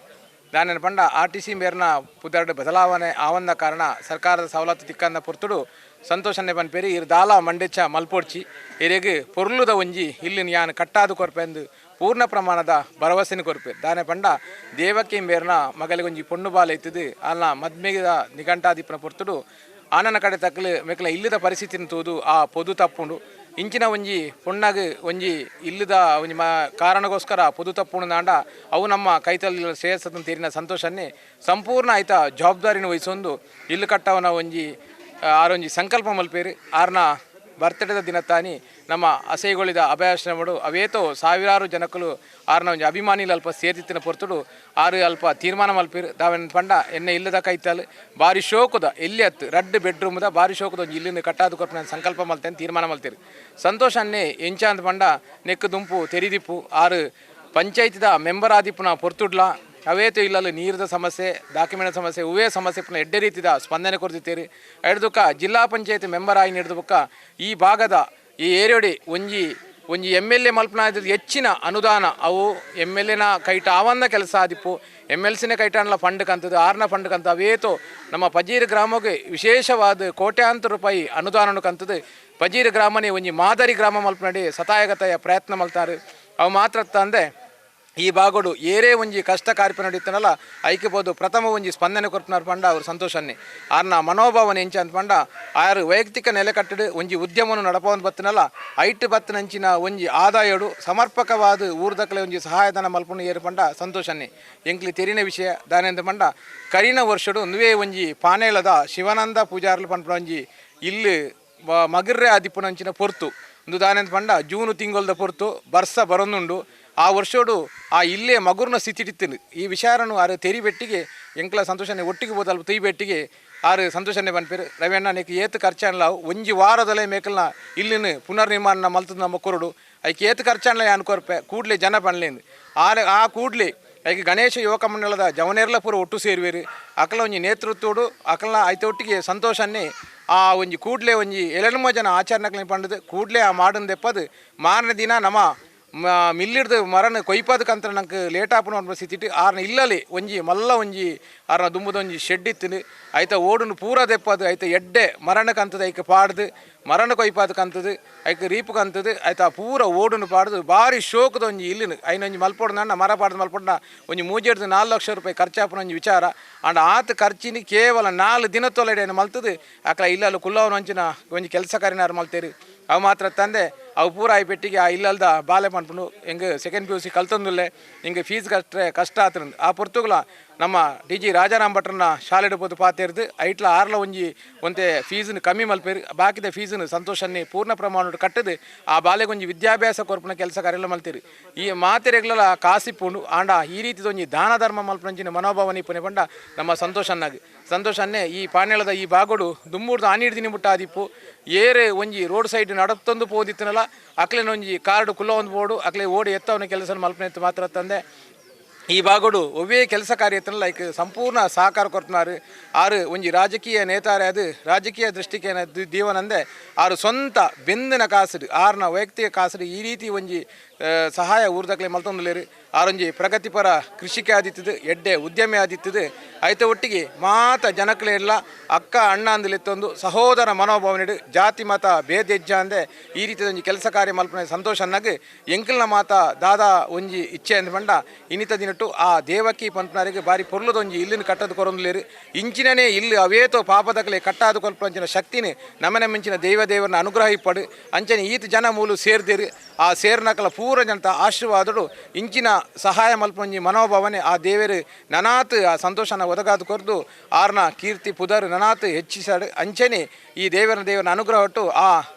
ದಾನೇನು ಪಂಡ R T C ಮೇರ್ನ ಪುದರ್ಡ್ ಬದಲಾವಣೆ ಆವಂದ ಕಾರಣ ಸರ್ಕಾರದ ಸವಲತ್ತು ತಿಕ್ಕಂದ ಪೊರ್ತುಡು ಸಂತೋಷನೆ ಪನ್ಪೇರಿ ಇರ್ ದಾಲ ಮಂಡೆಚ್ಚ ಮಲ್ಪೊಡ್ಚಿ ಎರೆಗ್ ಪೊರ್ಲುದ ಒಂಜಿ ಇಲ್ಲಿ ಯಾನ್ ಕಟ್ಟಾದು ಕೊರ್ಪೆಂದು ಪೂರ್ಣ ಪ್ರಮಾಣದ ಭರವಸೆನ ಕೊರ್ಪೆ ದಾನೆ ಪಂಡ ದೇವಕಿ ಮೇರ್ನ ಮಗಲಿಗೊಂಜಿ ಪೊಣ್ಣು ಬಾಲ ಇತ್ತದು ಅಲ್ಲ ಮದ್ಮೆಗಿದ ನಿಘಂಟಾದಿಪ್ಪನ ಪೊರ್ತುಡು ಆನನ ಕಡೆ ತಕ್ಕಲು ಮೆಕ್ಲ ಇಲ್ಲದ ಪರಿಸ್ಥಿತಿನ ತೂದು ಆ ಪೊದು ತಪ್ಪುಂಡು ಇಂಚಿನ ಒಂಜಿ ಪೊಣ್ಣಗ್ ಒಂಜಿ ಇಲ್ಲದ ಒಂಜಿ ಕಾರಣಗೋಸ್ಕರ ಪೊದು ತಪ್ಪುಂಡು ನಾಂಡ ಅವು ನಮ್ಮ ಕೈತಲ್ಲಿ ಶ್ರೇಯಸ್ಸನ್ನು ತೀರಿನ ಸಂತೋಷನ್ನೇ ಸಂಪೂರ್ಣ ಆಯ್ತ ಜವಾಬ್ದಾರಿನ ವಹಿಸೊಂದು ಇಲ್ಲು ಕಟ್ಟವನ ಒಂಜಿ ಆರೊಂಜಿ ಸಂಕಲ್ಪ ಮಲ್ಪೇರು ಆರ್ನ ಬರ್ತಡೆದ ದಿನತ್ತಾನಿ ನಮ್ಮ ಅಸೈಗೊಳಿದ ಅಭಯಾಶ್ರಮಡು ಅವೇತೋ ಸಾವಿರಾರು ಜನಕ್ಕಲು ಆರ್ನ ಒಂಜಿ ಅಭಿಮಾನಿಲು ಅಲ್ಪ ಸೇರ್ತಿತ್ತಿನ ಪೊರ್ತುಡು ಆರು ಅಲ್ಪ ತೀರ್ಮಾನ ಮಲ್ಪೇರು ದಾವೆನ್ ಪಂಡ ಎನ್ನೆ ಇಲ್ಲದ ಕೈತಲ್ ಬಾರಿ ಶೋಕದ ಎಲ್ಲಿ ಹತ್ತು ರಡ್ಡು ಬೆಡ್ರೂಮ್ದ ಬಾರಿ ಶೋಕದ ಒಂಜಿ ಇಲ್ಲಿಂದ ಕಟ್ಟಾದು ಕೊರ್ಪು ನಾನು ಸಂಕಲ್ಪ ಮಲ್ತೇನೆ ತೀರ್ಮಾನ ಮಲ್ತೇರು ಸಂತೋಷನ್ನೇ ಎಂಚ ಅಂತ ಪಂಡ ನೆಕ್ಕು ದುಂಪು ತೆರಿದಿಪ್ಪು ಆರು ಪಂಚಾಯತಿದ ಮೆಂಬರ್ ಆದಿಪ್ಪುನ ಪೊರ್ತುಡ್ಲ ಅವೇತು ಇಲ್ಲಲ್ಲಿ ನೀರಿನ ಸಮಸ್ಯೆ ಡಾಕ್ಯುಮೆಂಟ್ ಸಮಸ್ಯೆ ಹೂವೇ ಸಮಸ್ಯೆ ಪುನಃ ಎಡ್ಡೆ ರೀತಿದ ಸ್ಪಂದನೆ ಕೊರ್ತಿತ್ತೇರಿ ಎಡ್ದುಕ್ಕ ಜಿಲ್ಲಾ ಪಂಚಾಯತ್ ಮೆಂಬರ್ ಆಗಿ ಹಿಡಿದುಬಕ್ಕ ಈ ಭಾಗದ ಈ ಏರಿಯೋಡಿ ಒಂಜಿ ಒಂಜಿ M L A ಮಲ್ಪನ ಹೆಚ್ಚಿನ ಅನುದಾನ ಅವು ಎಮ್ ಎಲ್ ಎನ ಕೈಟ ಆವಂದ ಕೆಲಸ ಆದಿಪ್ಪು ಎಮ್ ಎಲ್ ಸಿನ ಕೈಟಾನ್ಲ ಫಂಡ್ ಕಂತದ್ದು ಆರ್ನ ಫಂಡ್ ಕಂತ ಅವೇತೋ ನಮ್ಮ ಪಜೀರ್ ಗ್ರಾಮಕ್ಕೆ ವಿಶೇಷವಾದ ಕೋಟ್ಯಾಂತರ ರೂಪಾಯಿ ಅನುದಾನನು ಕಂತದ್ದು ಪಜೀರ್ ಗ್ರಾಮನೇ ಒಂಜಿ ಮಾದರಿ ಗ್ರಾಮ ಮಲ್ಪನಡಿ ಸತಾಯಗತಾಯ ಪ್ರಯತ್ನ ಮಲ್ತಾರೆ ಅವು ಮಾತ್ರ ತಂದೆ ಈ ಭಾಗಡು ಏರೇ ಒಂಜಿ ಕಷ್ಟ ಕಾರ್ಯ ನಡೀತಾನಲ್ಲ ಐಕ್ಯಬೋದು ಪ್ರಥಮ ಒಂಜಿ ಸ್ಪಂದನೆ ಕೊರ್ಪುನಾರ್ ಪಂಡ ಅವರು ಸಂತೋಷನ್ನೇ ಆರ್ನ ಮನೋಭಾವನೆ ಎಂಚ ಅಂತ ಪಂಡ ಆರು ವೈಯಕ್ತಿಕ ನೆಲೆ ಕಟ್ಟಡು ಒಂಜಿ ಉದ್ಯಮವನ್ನು ನಡಪವನ್ ಬತ್ತನಲ್ಲ ಐಟ್ ಬತ್ತನಂಚಿನ ಒಂಜಿ ಆದಾಯಡು ಸಮರ್ಪಕವಾದ ಊರ್ದಕ್ಕಲೆ ಒಂಜಿ ಸಹಾಯಧನ ಮಲ್ಪುನ ಏರು ಪಂಡ ಸಂತೋಷನ್ನೇ ಎಂಕ್ಲಿ ತೆರಿನ ವಿಷಯ ದಾನೆಂದ ಪಂಡ ಕರಿನ ವರ್ಷಡು ನುವೇ ಒಂಜಿ ಪಾನೇಲದ ಶಿವಾನಂದ ಪೂಜಾರ್ಲು ಪಂಪುನ ಒಂಜಿ ಇಲ್ಲಿ ಮಗಿರ್ರೆ ಆದಿಪ್ಪುನಂಚಿನ ಪೊರ್ತು ಒಂದು ದಾನೆಂದ ಪಂಡ ಜೂನು ತಿಂಗೊಲ್ದ ಪೊರ್ತು ಬರ್ಸ ಬರೊಂದುಂಡು ಆ ವರ್ಷೋಡು ಆ ಇಲ್ಲೇ ಮಗುರ್ನ ಸ್ಥಿತಿ ಇಟ್ಟಿತ್ತು ಈ ವಿಚಾರನು ಆರು ತೆರಿ ಬೆಟ್ಟಿಗೆ ಎಂಕ್ಲ ಸಂತೋಷನೆ ಒಟ್ಟಿಗೆ ಹೋದ ಅಲ್ಪ ತೊಯ್ ಬೆಟ್ಟಿಗೆ ಆರು ಸಂತೋಷನೆ ಪನ್ಪೇರು ರವಿಯಣ್ಣ ನೀಕು ಏತು ಖರ್ಚಾನ್ಲ ಒಂಜಿ ವಾರದಲ್ಲೇ ಮೇಕಲ್ನ ಇಲ್ಲಿನ ಪುನರ್ನಿರ್ಮಾಣ ಮಲ್ತದ ನಮ್ಮ ಕೊರಡು ಐಕೆ ಏತು ಖರ್ಚಾನ್ಲ ಅನ್ಕೊರ್ಪೆ ಕೂಡ್ಲೆ ಜನ ಪನ್ಲೇಂದು ಆರು ಆ ಕೂಡ್ಲೆ ಐಕೆ ಗಣೇಶ ಯುವಕ ಮಂಡಲದ ಜವನೇರ್ಲ ಪೂರ ಒಟ್ಟು ಸೇರುವೇರು ಅಕಲ ಒಂಜಿ ನೇತೃತ್ವಡು ಅಕಲ್ನ ಐತ ಒಟ್ಟಿಗೆ ಸಂತೋಷನ್ನೇ ಆ ಒಂಜಿ ಕೂಡ್ಲೆ ಒಂಜಿ ಎಲೆನ್ಮ ಜನ ಆಚರಣೆಗಳನ್ನ ಪಂಡದು ಕೂಡ್ಲೆ ಆ ಮಾಡನ್ ದೆಪ್ಪದು ಮಾರನೇ ದಿನ ನಮ್ಮ ಮಿಲ್ಲಿಡ್ದು ಮರನ್ ಕೊಯ್ಪಾದಕ್ಕಂತ ನಂಗೆ ಲೇಟ್ ಆಪುನ ಸ್ಥಿತಿಟ್ ಆರ್ನ ಇಲ್ಲಲಿ ಒಂಜಿ ಮಲ್ಲ ಒಂಜಿ ಆರ್ನ ದುಂಬುದ ಒಂಜಿ ಶೆಡ್ ಇತ್ತಿನ ಐತ ಓಡುನು ಪೂರ ದೆಪ್ಪದು ಐತ ಎಡ್ಡೆ ಮರಣಕ್ಕಂತದ ಐಕ್ ಪಾಡ್ದು ಮರಣ ಕೊಯ್ಪಾದಕ್ಕಂತದ್ದು ಐಕ್ ರೀಪು ಕಂತದ್ದು ಐತ ಪೂರ ಓಡುನು ಪಾಡ್ದು ಭಾರಿ ಶೋಕದ ಒಂಜಿ ಇಲ್ಲಿನ ಐನೊಂಜಿ ಮಲ್ಪೊಡ್ನ ಮರ ಪಾಡ್ದು ಮಲ್ಪೊಡ್ನ ಒಂಜಿ 3 4 ಲಕ್ಷ ರೂಪಾಯಿ ಖರ್ಚಾಪುನ ಒಂಜಿ ವಿಚಾರ. ಆಂಡ ಆತ ಖರ್ಚಿನಿ ಕೇವಲ 4 ದಿನತ್ತೊಳಗಡೆ ಮಲ್ತದು ಅಕ್ಲ ಇಲ್ಲಲ್ಲಿ ಕುಲ್ಲವನ ಒಂಚಿನ ಒಂಜಿ ಕೆಲಸ ಕಾರ್ಯನಾರು ಮಲ್ತೇರಿ. ಅವು ಮಾತ್ರ ತಂದೆ ಅವು ಪೂರ ಆಯಿ ಪೆಟ್ಟಿಗೆ ಆ ಇಲ್ಲಲ್ದ ಬಾಲೆ ಪನ್ಪುಂಡು ಹೆಂಗೆ ಸೆಕೆಂಡ್ PUC ಕಲ್ತೊಂದುಲ್ಲೆ ಹಿಂಗೆ ಫೀಸ್ ಕಟ್ಟರೆ ಕಷ್ಟ ಆತನ ಆ ಪೊರ್ತುಗಳ ನಮ್ಮ ಡಿ.ಜಿ. ರಾಜಾರಾಮ್ ಭಟ್ರನ್ನ ಶಾಲೆಡ್ ಪೋದು ಪಾತೆರ್ದು ಐಟ್ಲ ಆರ್ಲ ಒಂಜಿ ಒಂತೆ ಫೀಸನ್ನು ಕಮ್ಮಿ ಮಲ್ಪೇರು ಬಾಕಿದ ಫೀಸನ್ನು ಸಂತೋಷನ್ನೇ ಪೂರ್ಣ ಪ್ರಮಾಣ ಕಟ್ಟದು ಆ ಬಾಲೆಗೊಂಜಿ ವಿದ್ಯಾಭ್ಯಾಸ ಕೊರ್ಪುನ ಕೆಲಸ ಕಾರ್ಯ ಮಲ್ತೀರಿ. ಈ ಮಾತೆರೆಗ್ಲಲ ಕಾಸಿಪ್ಪುಂಡು ಆಂಡ ಈ ರೀತಿದ ಒಂಜಿ ದಾನ ಧರ್ಮ ಮಲ್ಪನಂಚಿನ ಮನೋಭಾವನೆ ಇಪ್ಪುನೆ ಪಂಡ ನಮ್ಮ ಸಂತೋಷನ್ನಾಗಿ ಸಂತೋಷನ್ನೇ ಈ ಪಾಣೆಳದ ಈ ಬಾಗೋಡು ದುಮ್ಮೂರ್ದು ಆನಿಡ್ದಿನಿ ಮುಟ್ಟ ಆದಿಪ್ಪು ಏರೆ ಒಂಜಿ ರೋಡ್ ಸೈಡ್ ನಡತ್ತೊಂದು ಪೋದಿತ್ತನಲ್ಲ ಅಕ್ಲೇನ ಒಂಜಿ ಕಾರ್ಡ್ ಕುಲ್ಲ ಒಂದು ಬೋರ್ಡು ಅಕ್ಲೆ ಓಡಿ ಎತ್ತವನ ಕೆಲಸ ಮಲ್ಪನೆ ಮಾತ್ರ ತಂದೆ ಈ ಭಾಗಡು ಒವ್ವೇ ಕೆಲಸ ಕಾರ್ಯ ಲೈಕ್ ಸಂಪೂರ್ಣ ಸಹಕಾರ ಕೊಡ್తున్నారు. ಆರು ಒಂಜಿ ರಾಜಕೀಯ ನೇತಾರೆ ಅದು ರಾಜಕೀಯ ದೃಷ್ಟಿಕೇನ ದೀವನಂದೆ ಆರು ಸ್ವಂತ ಬೆಂದಿನ ಕಾಸುಡು ಆರ್ನ ವೈಯಕ್ತಿಕ ಕಾಸುಡು ಈ ರೀತಿ ಒಂಜಿ ಸಹಾಯ ಊರ್ದಕ್ಲೆ ಮಲ್ತೊಂದುಲ್ಲೇರು. ಆರೊಂಜಿ ಪ್ರಗತಿಪರ ಕೃಷಿಕೆ ಆದಿತ್ತದು ಎಡ್ಡೆ ಉದ್ಯಮಿ ಆದಿತ್ತದು ಐತ ಒಟ್ಟಿಗೆ ಮಾತ ಜನಕ್ಲೆ ಎಲ್ಲ ಅಕ್ಕ ಅಣ್ಣ ಅಂದಲಿತ್ತೊಂದು ಸಹೋದರ ಮನೋಭಾವನೆಡು ಜಾತಿ ಮತ ಭೇದ ಹೆಜ್ಜ ಅಂದೆ ಈ ರೀತಿಯ ಒಂಜಿ ಕೆಲಸ ಕಾರ್ಯ ಮಲ್ಪನೆ ಸಂತೋಷ ಅನ್ನಾಗ ಎಂಕಲ್ನ ಮಾತ ದಾದಾ ಒಂಜಿ ಇಚ್ಛೆ ಅಂದ ಪಂಡ ಇನ್ನಿತ ದಿನಟ್ಟು ಆ ದೇವಕಿ ಪಂಪನಾರಿಗೆ ಬಾರಿ ಪೊರ್ಲದೊಂಜಿ ಇಲ್ಲಿನ ಕಟ್ಟದು ಕೊರೊಂದುಲೇರು ಇಂಚಿನೇ ಇಲ್ಲಿ ಅವೇತೋ ಪಾಪದಕಲೆ ಕಟ್ಟಾದು ಕೊಲ್ಪಂಚಿನ ಶಕ್ತಿನಿ ನಮನೆ ಮಿಂಚಿನ ದೈವ ದೇವರನ್ನ ಅನುಗ್ರಹ ಇಪ್ಪಡು ಅಂಚನೆ ಈತ ಜನ ಮೂಲು ಸೇರ್ದಿರು ಆ ಸೇರ್ನಕಲ ಪೂರ ಜನತ ಆಶೀರ್ವಾದಡು ಇಂಚಿನ ಸಹಾಯ ಮಲ್ಪೊಂಜಿ ಮನೋಭಾವನೆ ಆ ದೇವರು ನನಾತ್ ಆ ಸಂತೋಷನ ಒದಗಾದು ಕೊರ್ದು ಆರ್ನ ಕೀರ್ತಿ ಪುದರ್ ನನಾತ್ ಹೆಚ್ಚಿಸಾಡು ಅಂಚನೆ ಈ ದೇವರನ ದೇವರನ ಅನುಗ್ರಹ ಒಟ್ಟು ಆ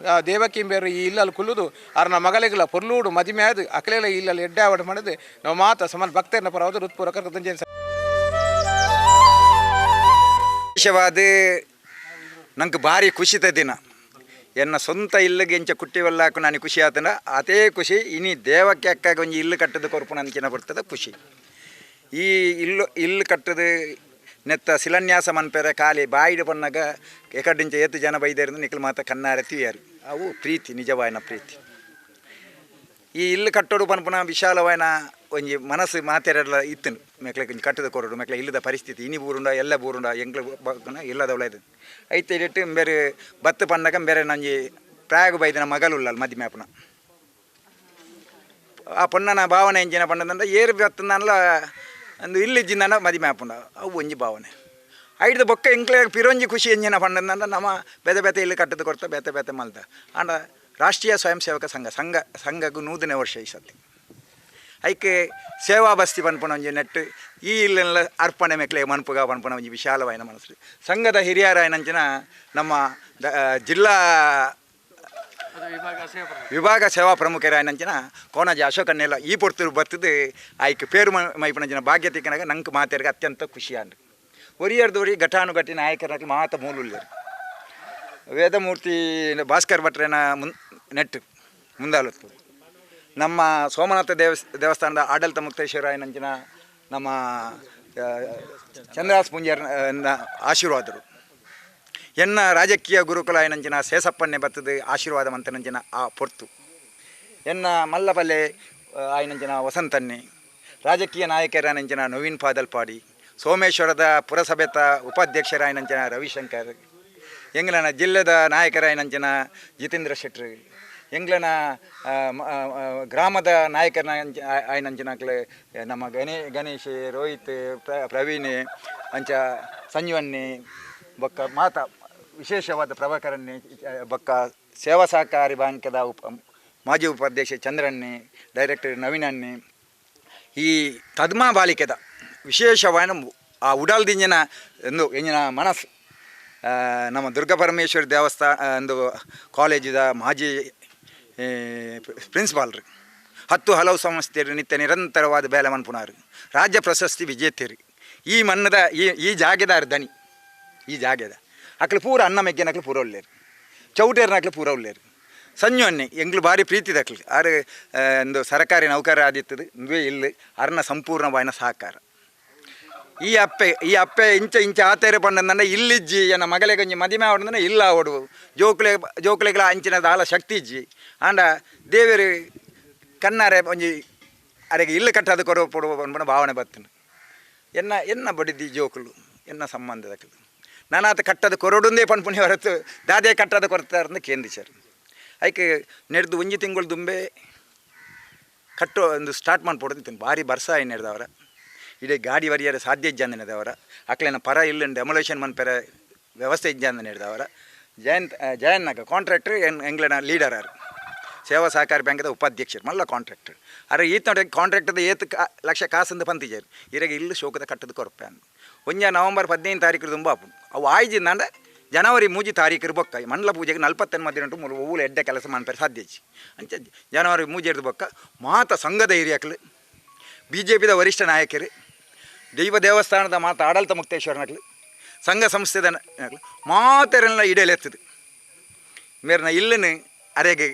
ದೇವಕಿಂಬೇರು ಈ ಇಲ್ಲಲ್ಲಿ ಕುಲ್ಲುದು ಆರ್ನ ಮಗಲಿಗಲ ಪೊರ್ಲೂಡು ಮದಿಮೆ ಆದು ಅಕಲೆಲ ಇಲ್ಲಲ್ಲಿ ಎಡ್ಡೆ ಆವಡ ಮಾಡಿದು ನಾವು ಮಾತ ಸಮಾನ ಭಕ್ತರನ್ನ ಪರವಾದ ಹೃತ್ಪೂರ್ವಕ ಕೃತಜ್ಞತೆ. ವಿಶೇಷವಾದ ನಂಗೆ ಭಾರಿ ಖುಷಿತ ದಿನ ಎನ್ನ ಸ್ವಂತ ಇಲ್ಲಿಗೆ ಎಂಚ ಕುಟ್ಟಿವಲ್ಲಾಕು ನಾನು ಖುಷಿ ಆತನ ಅದೇ ಖುಷಿ ಇನಿ ದೇವಕ್ಕೆ ಅಕ್ಕಾಗ ಒಂಜಿ ಇಲ್ಲು ಕಟ್ಟದ ಕೊರ್ಪುನ ಅಂಚಿನ ಬರ್ತದ ಖುಷಿ. ಈ ಇಲ್ಲು ಇಲ್ಲು ಕಟ್ಟದ ನೆತ್ತ ಶಿಲಾನ್ಯಾಸ ಮನ್ಪೆರೆ ಖಾಲಿ ಬಾಯಿಡು ಪನ್ನಾಗ ಎಕಡಿಂಚ ಏತು ಜನ ಬೈದೇರಿಂದ ನಿಖಲ್ ಮಾತ ಕನ್ನಾರೆ ತಿಯಾರು ಅವು ಪ್ರೀತಿ ನಿಜವಾಯನ ಪ್ರೀತಿ. ಈ ಇಲ್ಲು ಕಟ್ಟೋಡು ಪನ್ಪುನ ವಿಶಾಲವಾಯನ ಒಂಜಿ ಮನಸ್ಸು ಮಾತೆರಡ್ಲ ಇತ್ತು ಮೆಕ್ಲೆ ಒಂಜಿ ಕಟ್ಟದ ಕೊರಡು ಮೆಕ್ಲೆ ಇಲ್ಲದ ಪರಿಸ್ಥಿತಿ ಇನಿ ಬೂರುಂಡ ಎಲ್ಲ ಬೂರುಂಡ ಎಂಗ್ಲ ಇಲ್ಲದವಳ ಇದು ಐತೆ ಇಟ್ಟು ಬೇರೆ ಬತ್ತು ಪನ್ನಕ ಬೇರೆ ನಂಜಿ ಪ್ರಾಯಗ ಬೈದಿನ ಮಗಲುಲ್ಲ ಮದಿಮೆ ಆಪುನ ಆ ಪೊನ್ನನ ಭಾವನೆ ಎಂಜಿನ ಪಣ್ಣದಂಡ ಏರು ಬತ್ತನಲ್ಲ ಅಂದು ಇಲ್ಲಿಜ್ಜಿನ ಮದಿಮೆ ಆಪುಂಡ ಅವು ಒಂಜಿ ಭಾವನೆ ಐಡ್ದು ಬೊಕ್ಕ ಎಂಕ್ಲೆ ಪಿರೊಂಜಿ ಖುಷಿ ಎಂಜಿನ ಪಣ್ಣದಂಡ ನಮ್ಮ ಬೇತೆ ಬೇತೆ ಇಲ್ಲಿ ಕಟ್ಟದ ಕೊಡ್ತ ಬೇತೆ ಬೇತೆ ಮಲ್ದ ಆಂಡ ರಾಷ್ಟ್ರೀಯ ಸ್ವಯಂ ಸೇವಕ ಸಂಘ ಸಂಘ ಸಂಘಕ್ಕೂ 100ನೇ ವರ್ಷ ಈ ಸತಿ ಐಕೆ ಸೇವಾ ಬಸ್ತಿ ಪನ್ಪುನ ಒಂಜಿ ನೆಟ್ಟು ಈ ಇಲ್ಲೆಲ್ಲ ಅರ್ಪಣೆ ಮೆಕ್ಲೆ ಮನ್ಪುಗ ಪನ್ಪುನ ಒಂಜಿ ವಿಶಾಲವಾಯಿನ ಮನಸ್ಸು ಸಂಘದ ಹಿರಿಯರಾಯನಂಚಿನ ನಮ್ಮ ಜಿಲ್ಲಾ ವಿಭಾಗ ಸೇವಾ ಪ್ರಮುಖರಾಯನಂಚಿನ ಕೋಣಾಜಿ ಅಶೋಕನ್ನೆಲ್ಲ ಈ ಪೊರ್ತುರು ಬರ್ತದೆ ಆಯ್ಕೆ ಪೇರು ಮೈಪುನಂಚಿನ ಭಾಗ್ಯ ತಿಕ್ಕನಾಗ ನಂಗೆ ಮಾತೆರ್ಗೆ ಅತ್ಯಂತ ಖುಷಿಯಾನ್ರಿ. ಒರಿಯರ್ದೊರಿ ಘಟಾನುಘಟಿ ನಾಯಕರಾಗಿ ಮಾತ ಮೂಲುಲ್ಲೇರು ವೇದಮೂರ್ತಿ ಭಾಸ್ಕರ್ ಭಟ್ರೇನ ನೆಟ್ಟು ಮುಂದಾಲತ್ತು ನಮ್ಮ ಸೋಮನಾಥ ದೇವಸ್ಥಾನದ ಆಡಳಿತ ಮುಕ್ತೇಶ್ವರಾಯನಂಚಿನ ನಮ್ಮ ಚಂದ್ರಹಾಸ್ ಪೂಂಜಾರನ ಆಶೀರ್ವಾದರು ಎನ್ನ ರಾಜಕೀಯ ಗುರುಕುಲ ಏನಂಚಿನ ಸೇಸಪ್ಪನ್ನೇ ಬರ್ತದೆ ಆಶೀರ್ವಾದ ಮಂತನಂಚಿನ ಆ ಪೊರ್ತು ಎನ್ನ ಮಲ್ಲಪಲ್ಲೆ ಆಯನಂಚಿನ ವಸಂತನ್ನೇ ರಾಜಕೀಯ ನಾಯಕರನಂಚಿನ ನವೀನ್ ಪಾದಲ್ಪಾಡಿ ಸೋಮೇಶ್ವರದ ಪುರಸಭೆತ ಉಪಾಧ್ಯಕ್ಷರಾಯನಂಚಿನ ರವಿಶಂಕರ್ ಎಂಗ್ಲನ ಜಿಲ್ಲೆದ ನಾಯಕರಾಯನಂಚಿನ ಜಿತೇಂದ್ರ ಶೆಟ್ರು ಎಂಗ್ಲನ ಗ್ರಾಮದ ನಾಯಕರ ಆಯನಂಚಿನಕ್ಲೆ ನಮ್ಮ ಗಣೇಶ್ ರೋಹಿತ್ ಪ್ರವೀಣ್ ಅಂಚ ಸಂಜೀವನ್ನಿ ಬೊಕ್ಕ ಮಾತ ವಿಶೇಷವಾದ ಪ್ರಭಾಕರನ್ನೇ ಬೊಕ್ಕ ಸೇವಾ ಸಹಕಾರಿ ಬ್ಯಾಂಕದ ಮಾಜಿ ಉಪಾಧ್ಯಕ್ಷ ಚಂದ್ರನ್ನೇ ಡೈರೆಕ್ಟರ್ ನವೀನನ್ನೇ ಈ ತದ್ಮಾ ಬಾಲಿಕೆದ ವಿಶೇಷವಾದ ಆ ಉಡಲ್ದಿಂಜಿನ ಎಂದು ಎಂಜಿನ ಮನಸ್ಸು ನಮ್ಮ ದುರ್ಗಾ ಪರಮೇಶ್ವರಿ ದೇವಸ್ಥಾನ ಒಂದು ಕಾಲೇಜಿದ ಮಾಜಿ ಪ್ರಿನ್ಸಿಪಾಲ್ರು 10 ಹಲವು ಸಂಸ್ಥೆಯರು ನಿತ್ಯ ನಿರಂತರವಾದ ಬೇಲೆ ಮನ್ಪುನಾರು ರಾಜ್ಯ ಪ್ರಶಸ್ತಿ ವಿಜೇತರು ಈ ಮನ್ನದ ಈ ಈ ಜಾಗೆದಾರು ದನಿ ಈ ಜಾಗೆದ ಅಕ್ಲು ಪೂರ ಅನ್ನ ಮೆಗ್ಗೆನಕ್ಲು ಪೂರ ಉಳ್ಳೇರು ಚೌಟೇರ್ನಕ್ಲು ಪೂರ ಉಳ್ಳೇರು ಸಂಜು ಎಂಗ್ಲು ಭಾರಿ ಪ್ರೀತಿದಕ್ಲು ಆರು ಒಂದು ಸರಕಾರಿ ನೌಕರ ಆದಿತ್ತದು ಇಂದುವೇ ಇಲ್ಲ ಅರ್ನ ಸಂಪೂರ್ಣವಾಯಿನ ಸಹಕಾರ. ಈ ಅಪ್ಪೆ ಈ ಅಪ್ಪೆ ಇಂಚ ಇಂಚ ಆತೇರೆ ಪಂಡಂದಂಡ ಇಲ್ಲಿಜ್ಜಿ ಎನ್ನ ಮಗಲೆ ಕೊಂಚ ಮದಿಮೆ ಆವಡಂದ್ರೆ ಇಲ್ಲ ಆವಡು ಜೋಕುಲೆ ಜೋಕುಲೆಗಳ ಅಂಚಿನ ದಾಲ ಶಕ್ತಿ ಇಜ್ಜಿ ಆಂಡ ದೇವರು ಕಣ್ಣಾರೆ ಒಂಜಿ ಅರೆಗೆ ಇಲ್ಲು ಕಟ್ಟದು ಕೊರವು ಪೊಡುವ ಪನ್ಪುನ ಭಾವನೆ ಬತ್ತುಂಡು. ಎನ್ನ ಎನ್ನ ಬಡಿದಿ ಜೋಕುಲು ಎನ್ನ ಸಂಬಂಧದಕಲು ನಾನಾತ ಕಟ್ಟದ ಕೊರಡುಂದೇ ಪನ್ಪುನಿ ಹೊರತು ದಾದೆ ಕಟ್ಟದ ಕೊರತಾರಂದು ಕೇಂದಿಚಾರ್. ಐಕೆ ನೆಡ್ದು ಒಂಜಿ ತಿಂಗಳು ದುಂಬೆ ಕಟ್ಟೋ ಒಂದು ಸ್ಟಾರ್ಟ್ ಮಾಡ್ಪೊಡು. ಭಾರಿ ಬರ್ಸ ನೆಡ್ದವರ ಇಡೀ ಗಾಡಿ ವರಿಯರ ಸಾಧ್ಯ ಇಜ್ಜಂದ ನೆದವರ ಅಕ್ಲೆನ ಪರ ಇಲ್ಲ ಡೆಮೊಲೇಷನ್ ಮನ್ಪೆರ ವ್ಯವಸ್ಥೆ ಇಜ್ಜಂದ ನೆಡ್ದವರ ಜಯಂತ್ ಜಯನ್ನಾಗ ಕಾಂಟ್ರಾಕ್ಟರ್ ಎಂಗ್ಲೆನ ಲೀಡರ್ ಆರು ಸೇವಾ ಸಹಕಾರಿ ಬ್ಯಾಂಕ್ದ ಉಪಾಧ್ಯಕ್ಷರು ಮಲ್ಲ ಕಾಂಟ್ರಾಕ್ಟರ್ ಅರೆ ಈತ ನೋಡಿ ಕಾಂಟ್ರಾಕ್ಟರ್ದ ಏತ್ ಲಕ್ಷ ಕಾಸಂದು ಪಂತಿಜಾರು ಇರಗೆ ಇಲ್ಲು ಶೋಕದ ಕಟ್ಟದ ಕೊರಪೆ ಅಂದು ಒಂಜ ನವಂಬರ್ 15 ತಾರೀಕು ತುಂಬ ಅವು ಆಯ್ಜಿಂದಾಂಡ ಜನವರಿ 3 ತಾರೀಕು ಬೊಕ್ಕ ಮಂಡಲ ಪೂಜೆಗೆ 49 ದಿನ ಮೂರು ಒವ್ವು ಎಡ್ಡೆ ಕೆಲಸ ಮನ್ಪೆರೆ ಸಾಧ್ಯ ಇಜ್ಜಿ. ಅಂಚ ಜನವರಿ 3 ಹಿಡ್ದು ಬೊಕ್ಕ ಮಾತ ಸಂಘದ ಹಿರಿಯಕ್ಲು ಬಿ ಜೆ ಪಿದ ವರಿಷ್ಠ ನಾಯಕರು ದೈವ ದೇವಸ್ಥಾನದ ಮಾತ ಆಡಳಿತ ಮುಕ್ತೇಶ್ವರನಕ್ಲು ಸಂಘ ಸಂಸ್ಥೆದ ಮಾತೆರೆಲ್ಲ ಇಡಲೆತ್ತದು ಮೇರ್ನ ಇಲ್ಲನು ಅರೆಗೆ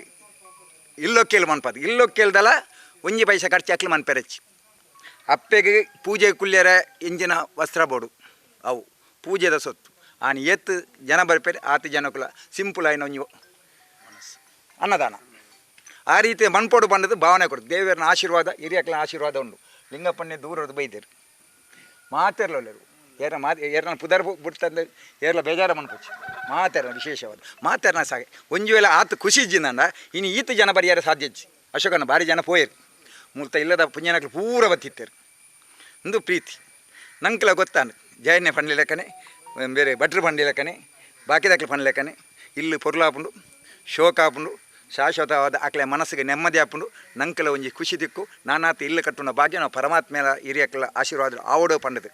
ಇಲ್ಲೊಕ್ಕೇಲು ಮನ್ಪದು ಇಲ್ಲೊಕ್ಕೇಲ್ದಲ ಒಂಜಿ ಪೈಸೆ ಖರ್ಚು ಹಾಕ್ಲಿ ಮನ್ಪೆರಚ್ಚಿ. ಅಪ್ಪೆಗೆ ಪೂಜೆ ಕುಲ್ಯರ ಇಂಜಿನ ವಸ್ತ್ರ ಬೋಡು ಅವು ಪೂಜೆದ ಸೊತ್ತು ಆನಿ ಏತ್ ಜನ ಬರ್ಪೇರೆ ಆತ ಜನಕುಲ ಸಿಂಪಲ್ ಆಯ್ನ ಒಂಜಿ ಅನ್ನದಾನ ಆ ರೀತಿ ಮನ್ಪೋಡು ಬಂದದ್ದು ಭಾವನೆ ಕೊಡು. ದೇವರನ ಆಶೀರ್ವಾದ ಹಿರಿಯಕ್ಲ ಆಶೀರ್ವಾದ ಉಂಡು. ಲಿಂಗಪ್ಪಣ್ಣೆ ದೂರದ ಬೈದೇರು ಮಾತೆರ್ಲೊಲ್ಲೆರು ಏರ ಮಾತೆ ಏರ್ನ ಪುದರ್ ಬಿಡ್ತಂದು ಏರ್ಲ ಬೇಜಾರ ಮನ್ಪೊಚ್ಚಿ ಮಾತೆರ್ನ ವಿಶೇಷವಾದ ಮಾತೆರ್ನ ಸಾಗೆ ಒಂಜಿ ವೇಳೆ ಆತ ಖುಷಿ ಇಜ್ಜಿಂದಂಡ ಇನ್ನು ಈತ ಜನ ಬರಿಯಾರ ಸಾಧ್ಯ ಇಜ್ಜಿ. ಅಶೋಕನ ಭಾರಿ ಜನ ಪೋಯರು ಮೂರ್ತ ಇಲ್ಲದ ಪುಣ್ಯನಕ್ಲು ಪೂರ ಬತ್ತಿತ್ತೇರು ಒಂದು ಪ್ರೀತಿ ನಂಕ್ಲ ಗೊತ್ತಾನು ಜಯನ್ನೇ ಪಂಡ್ಲಿ ಬೇರೆ ಭಟ್ರು ಪಂಡ್ಲಿ ಲೆಕ್ಕನೆ ಬಾಕಿದಕ್ಲು ಪಂಡ್ಲಿ ಲೆಕ್ಕನೆ ಇಲ್ಲು ಪೊರ್ಲಾಪುಂಡು ಶೋಕ ಆಪುಂಡು ಶಾಶ್ವತವಾದ ಆಕಲೆ ಮನಸ್ಸಿಗೆ ನೆಮ್ಮದಿ ಆಪುಂಡು ನಂಕಲ ಒಂಜಿ ಖುಷಿ ದಿಕ್ಕು ನಾನಾತ ಇಲ್ಲು ಕಟ್ಟುನ ಭಾಗ್ಯ ನಾವು ಪರಮಾತ್ಮೆಯ ಹಿರಿಯಕ್ಲ ಆಶೀರ್ವಾದ ಆವಡೋ ಪಂಡದು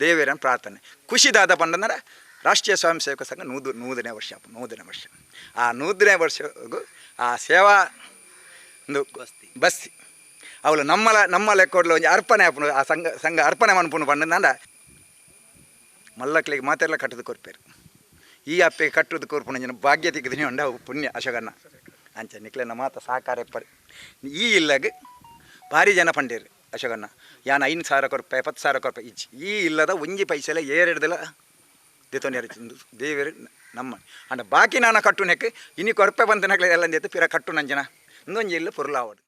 ದೇವೇರನ ಪ್ರಾರ್ಥನೆ. ಖುಷಿದಾದ ಪಂಡಂದ್ರೆ ರಾಷ್ಟ್ರೀಯ ಸ್ವಯಂ ಸೇವಕ ಸಂಘ 100ನೇ ವರ್ಷ 100ನೇ ವರ್ಷ ಆ 100ನೇ ವರ್ಷಗೂ ಆ ಸೇವಾ ಒಂದು ಬಸ್ತಿ ಅವಳು ನಮ್ಮ ಲೆಕ್ಕೋಡ್ಲ ಒಂಜಿ ಅರ್ಪಣೆ ಆಪುಂಡು ಆ ಸಂಘ ಸಂಘ ಅರ್ಪಣೆ ಮನ್ಪುಂಡು ಪಂಡಂದ ಮಲ್ಲಕ್ಲಿಗೆ ಮಾತೆಲ್ಲ ಕಟ್ಟದು ಕೊರ್ಪೇರು ಈ ಅಪ್ಪೆ ಕಟ್ಟುದು ಕೊರ್ಪುಣ ಜನ ಭಾಗ್ಯ ತಿಕ್ಕದಿನಿ ಉಂಡ ಅವು ಪುಣ್ಯ ಅಶೋಕಣ್ಣ ಅಂಚ ನಿಕ್ಲೆನ ಮಾತ ಸಹಕಾರ ಪರಿ ಈ ಇಲ್ಲಗ ಭಾರಿ ಜನ ಪಂಡೇರು ಅಶೋಕಣ್ಣ ಯಾನ್ 5,000 ಕೊರ್ಪೆ 10,000 ಕೊರ್ಪೆ ಇಜ್ಜಿ ಈ ಇಲ್ಲದ ಒಂಜಿ ಪೈಸೆಲ್ಲ ಏರೆಡ್ದಲ ದೇತೊಂದು ದೇವೇರು ನಮ್ಮ ಅಂಡ ಬಾಕಿ ನಾನ ಕಟ್ಟುನೆಕ್ ಇನಿ ಕೊರ್ಪೆ ಬಂದನಕ್ಲೆ ಎಲ್ಲ ಪಿರ ಕಟ್ಟು ನಂಜನ ಇನ್ನೊಂಜಿ ಇಲ್ಲ ಪೊರ್ಲಾವಡು.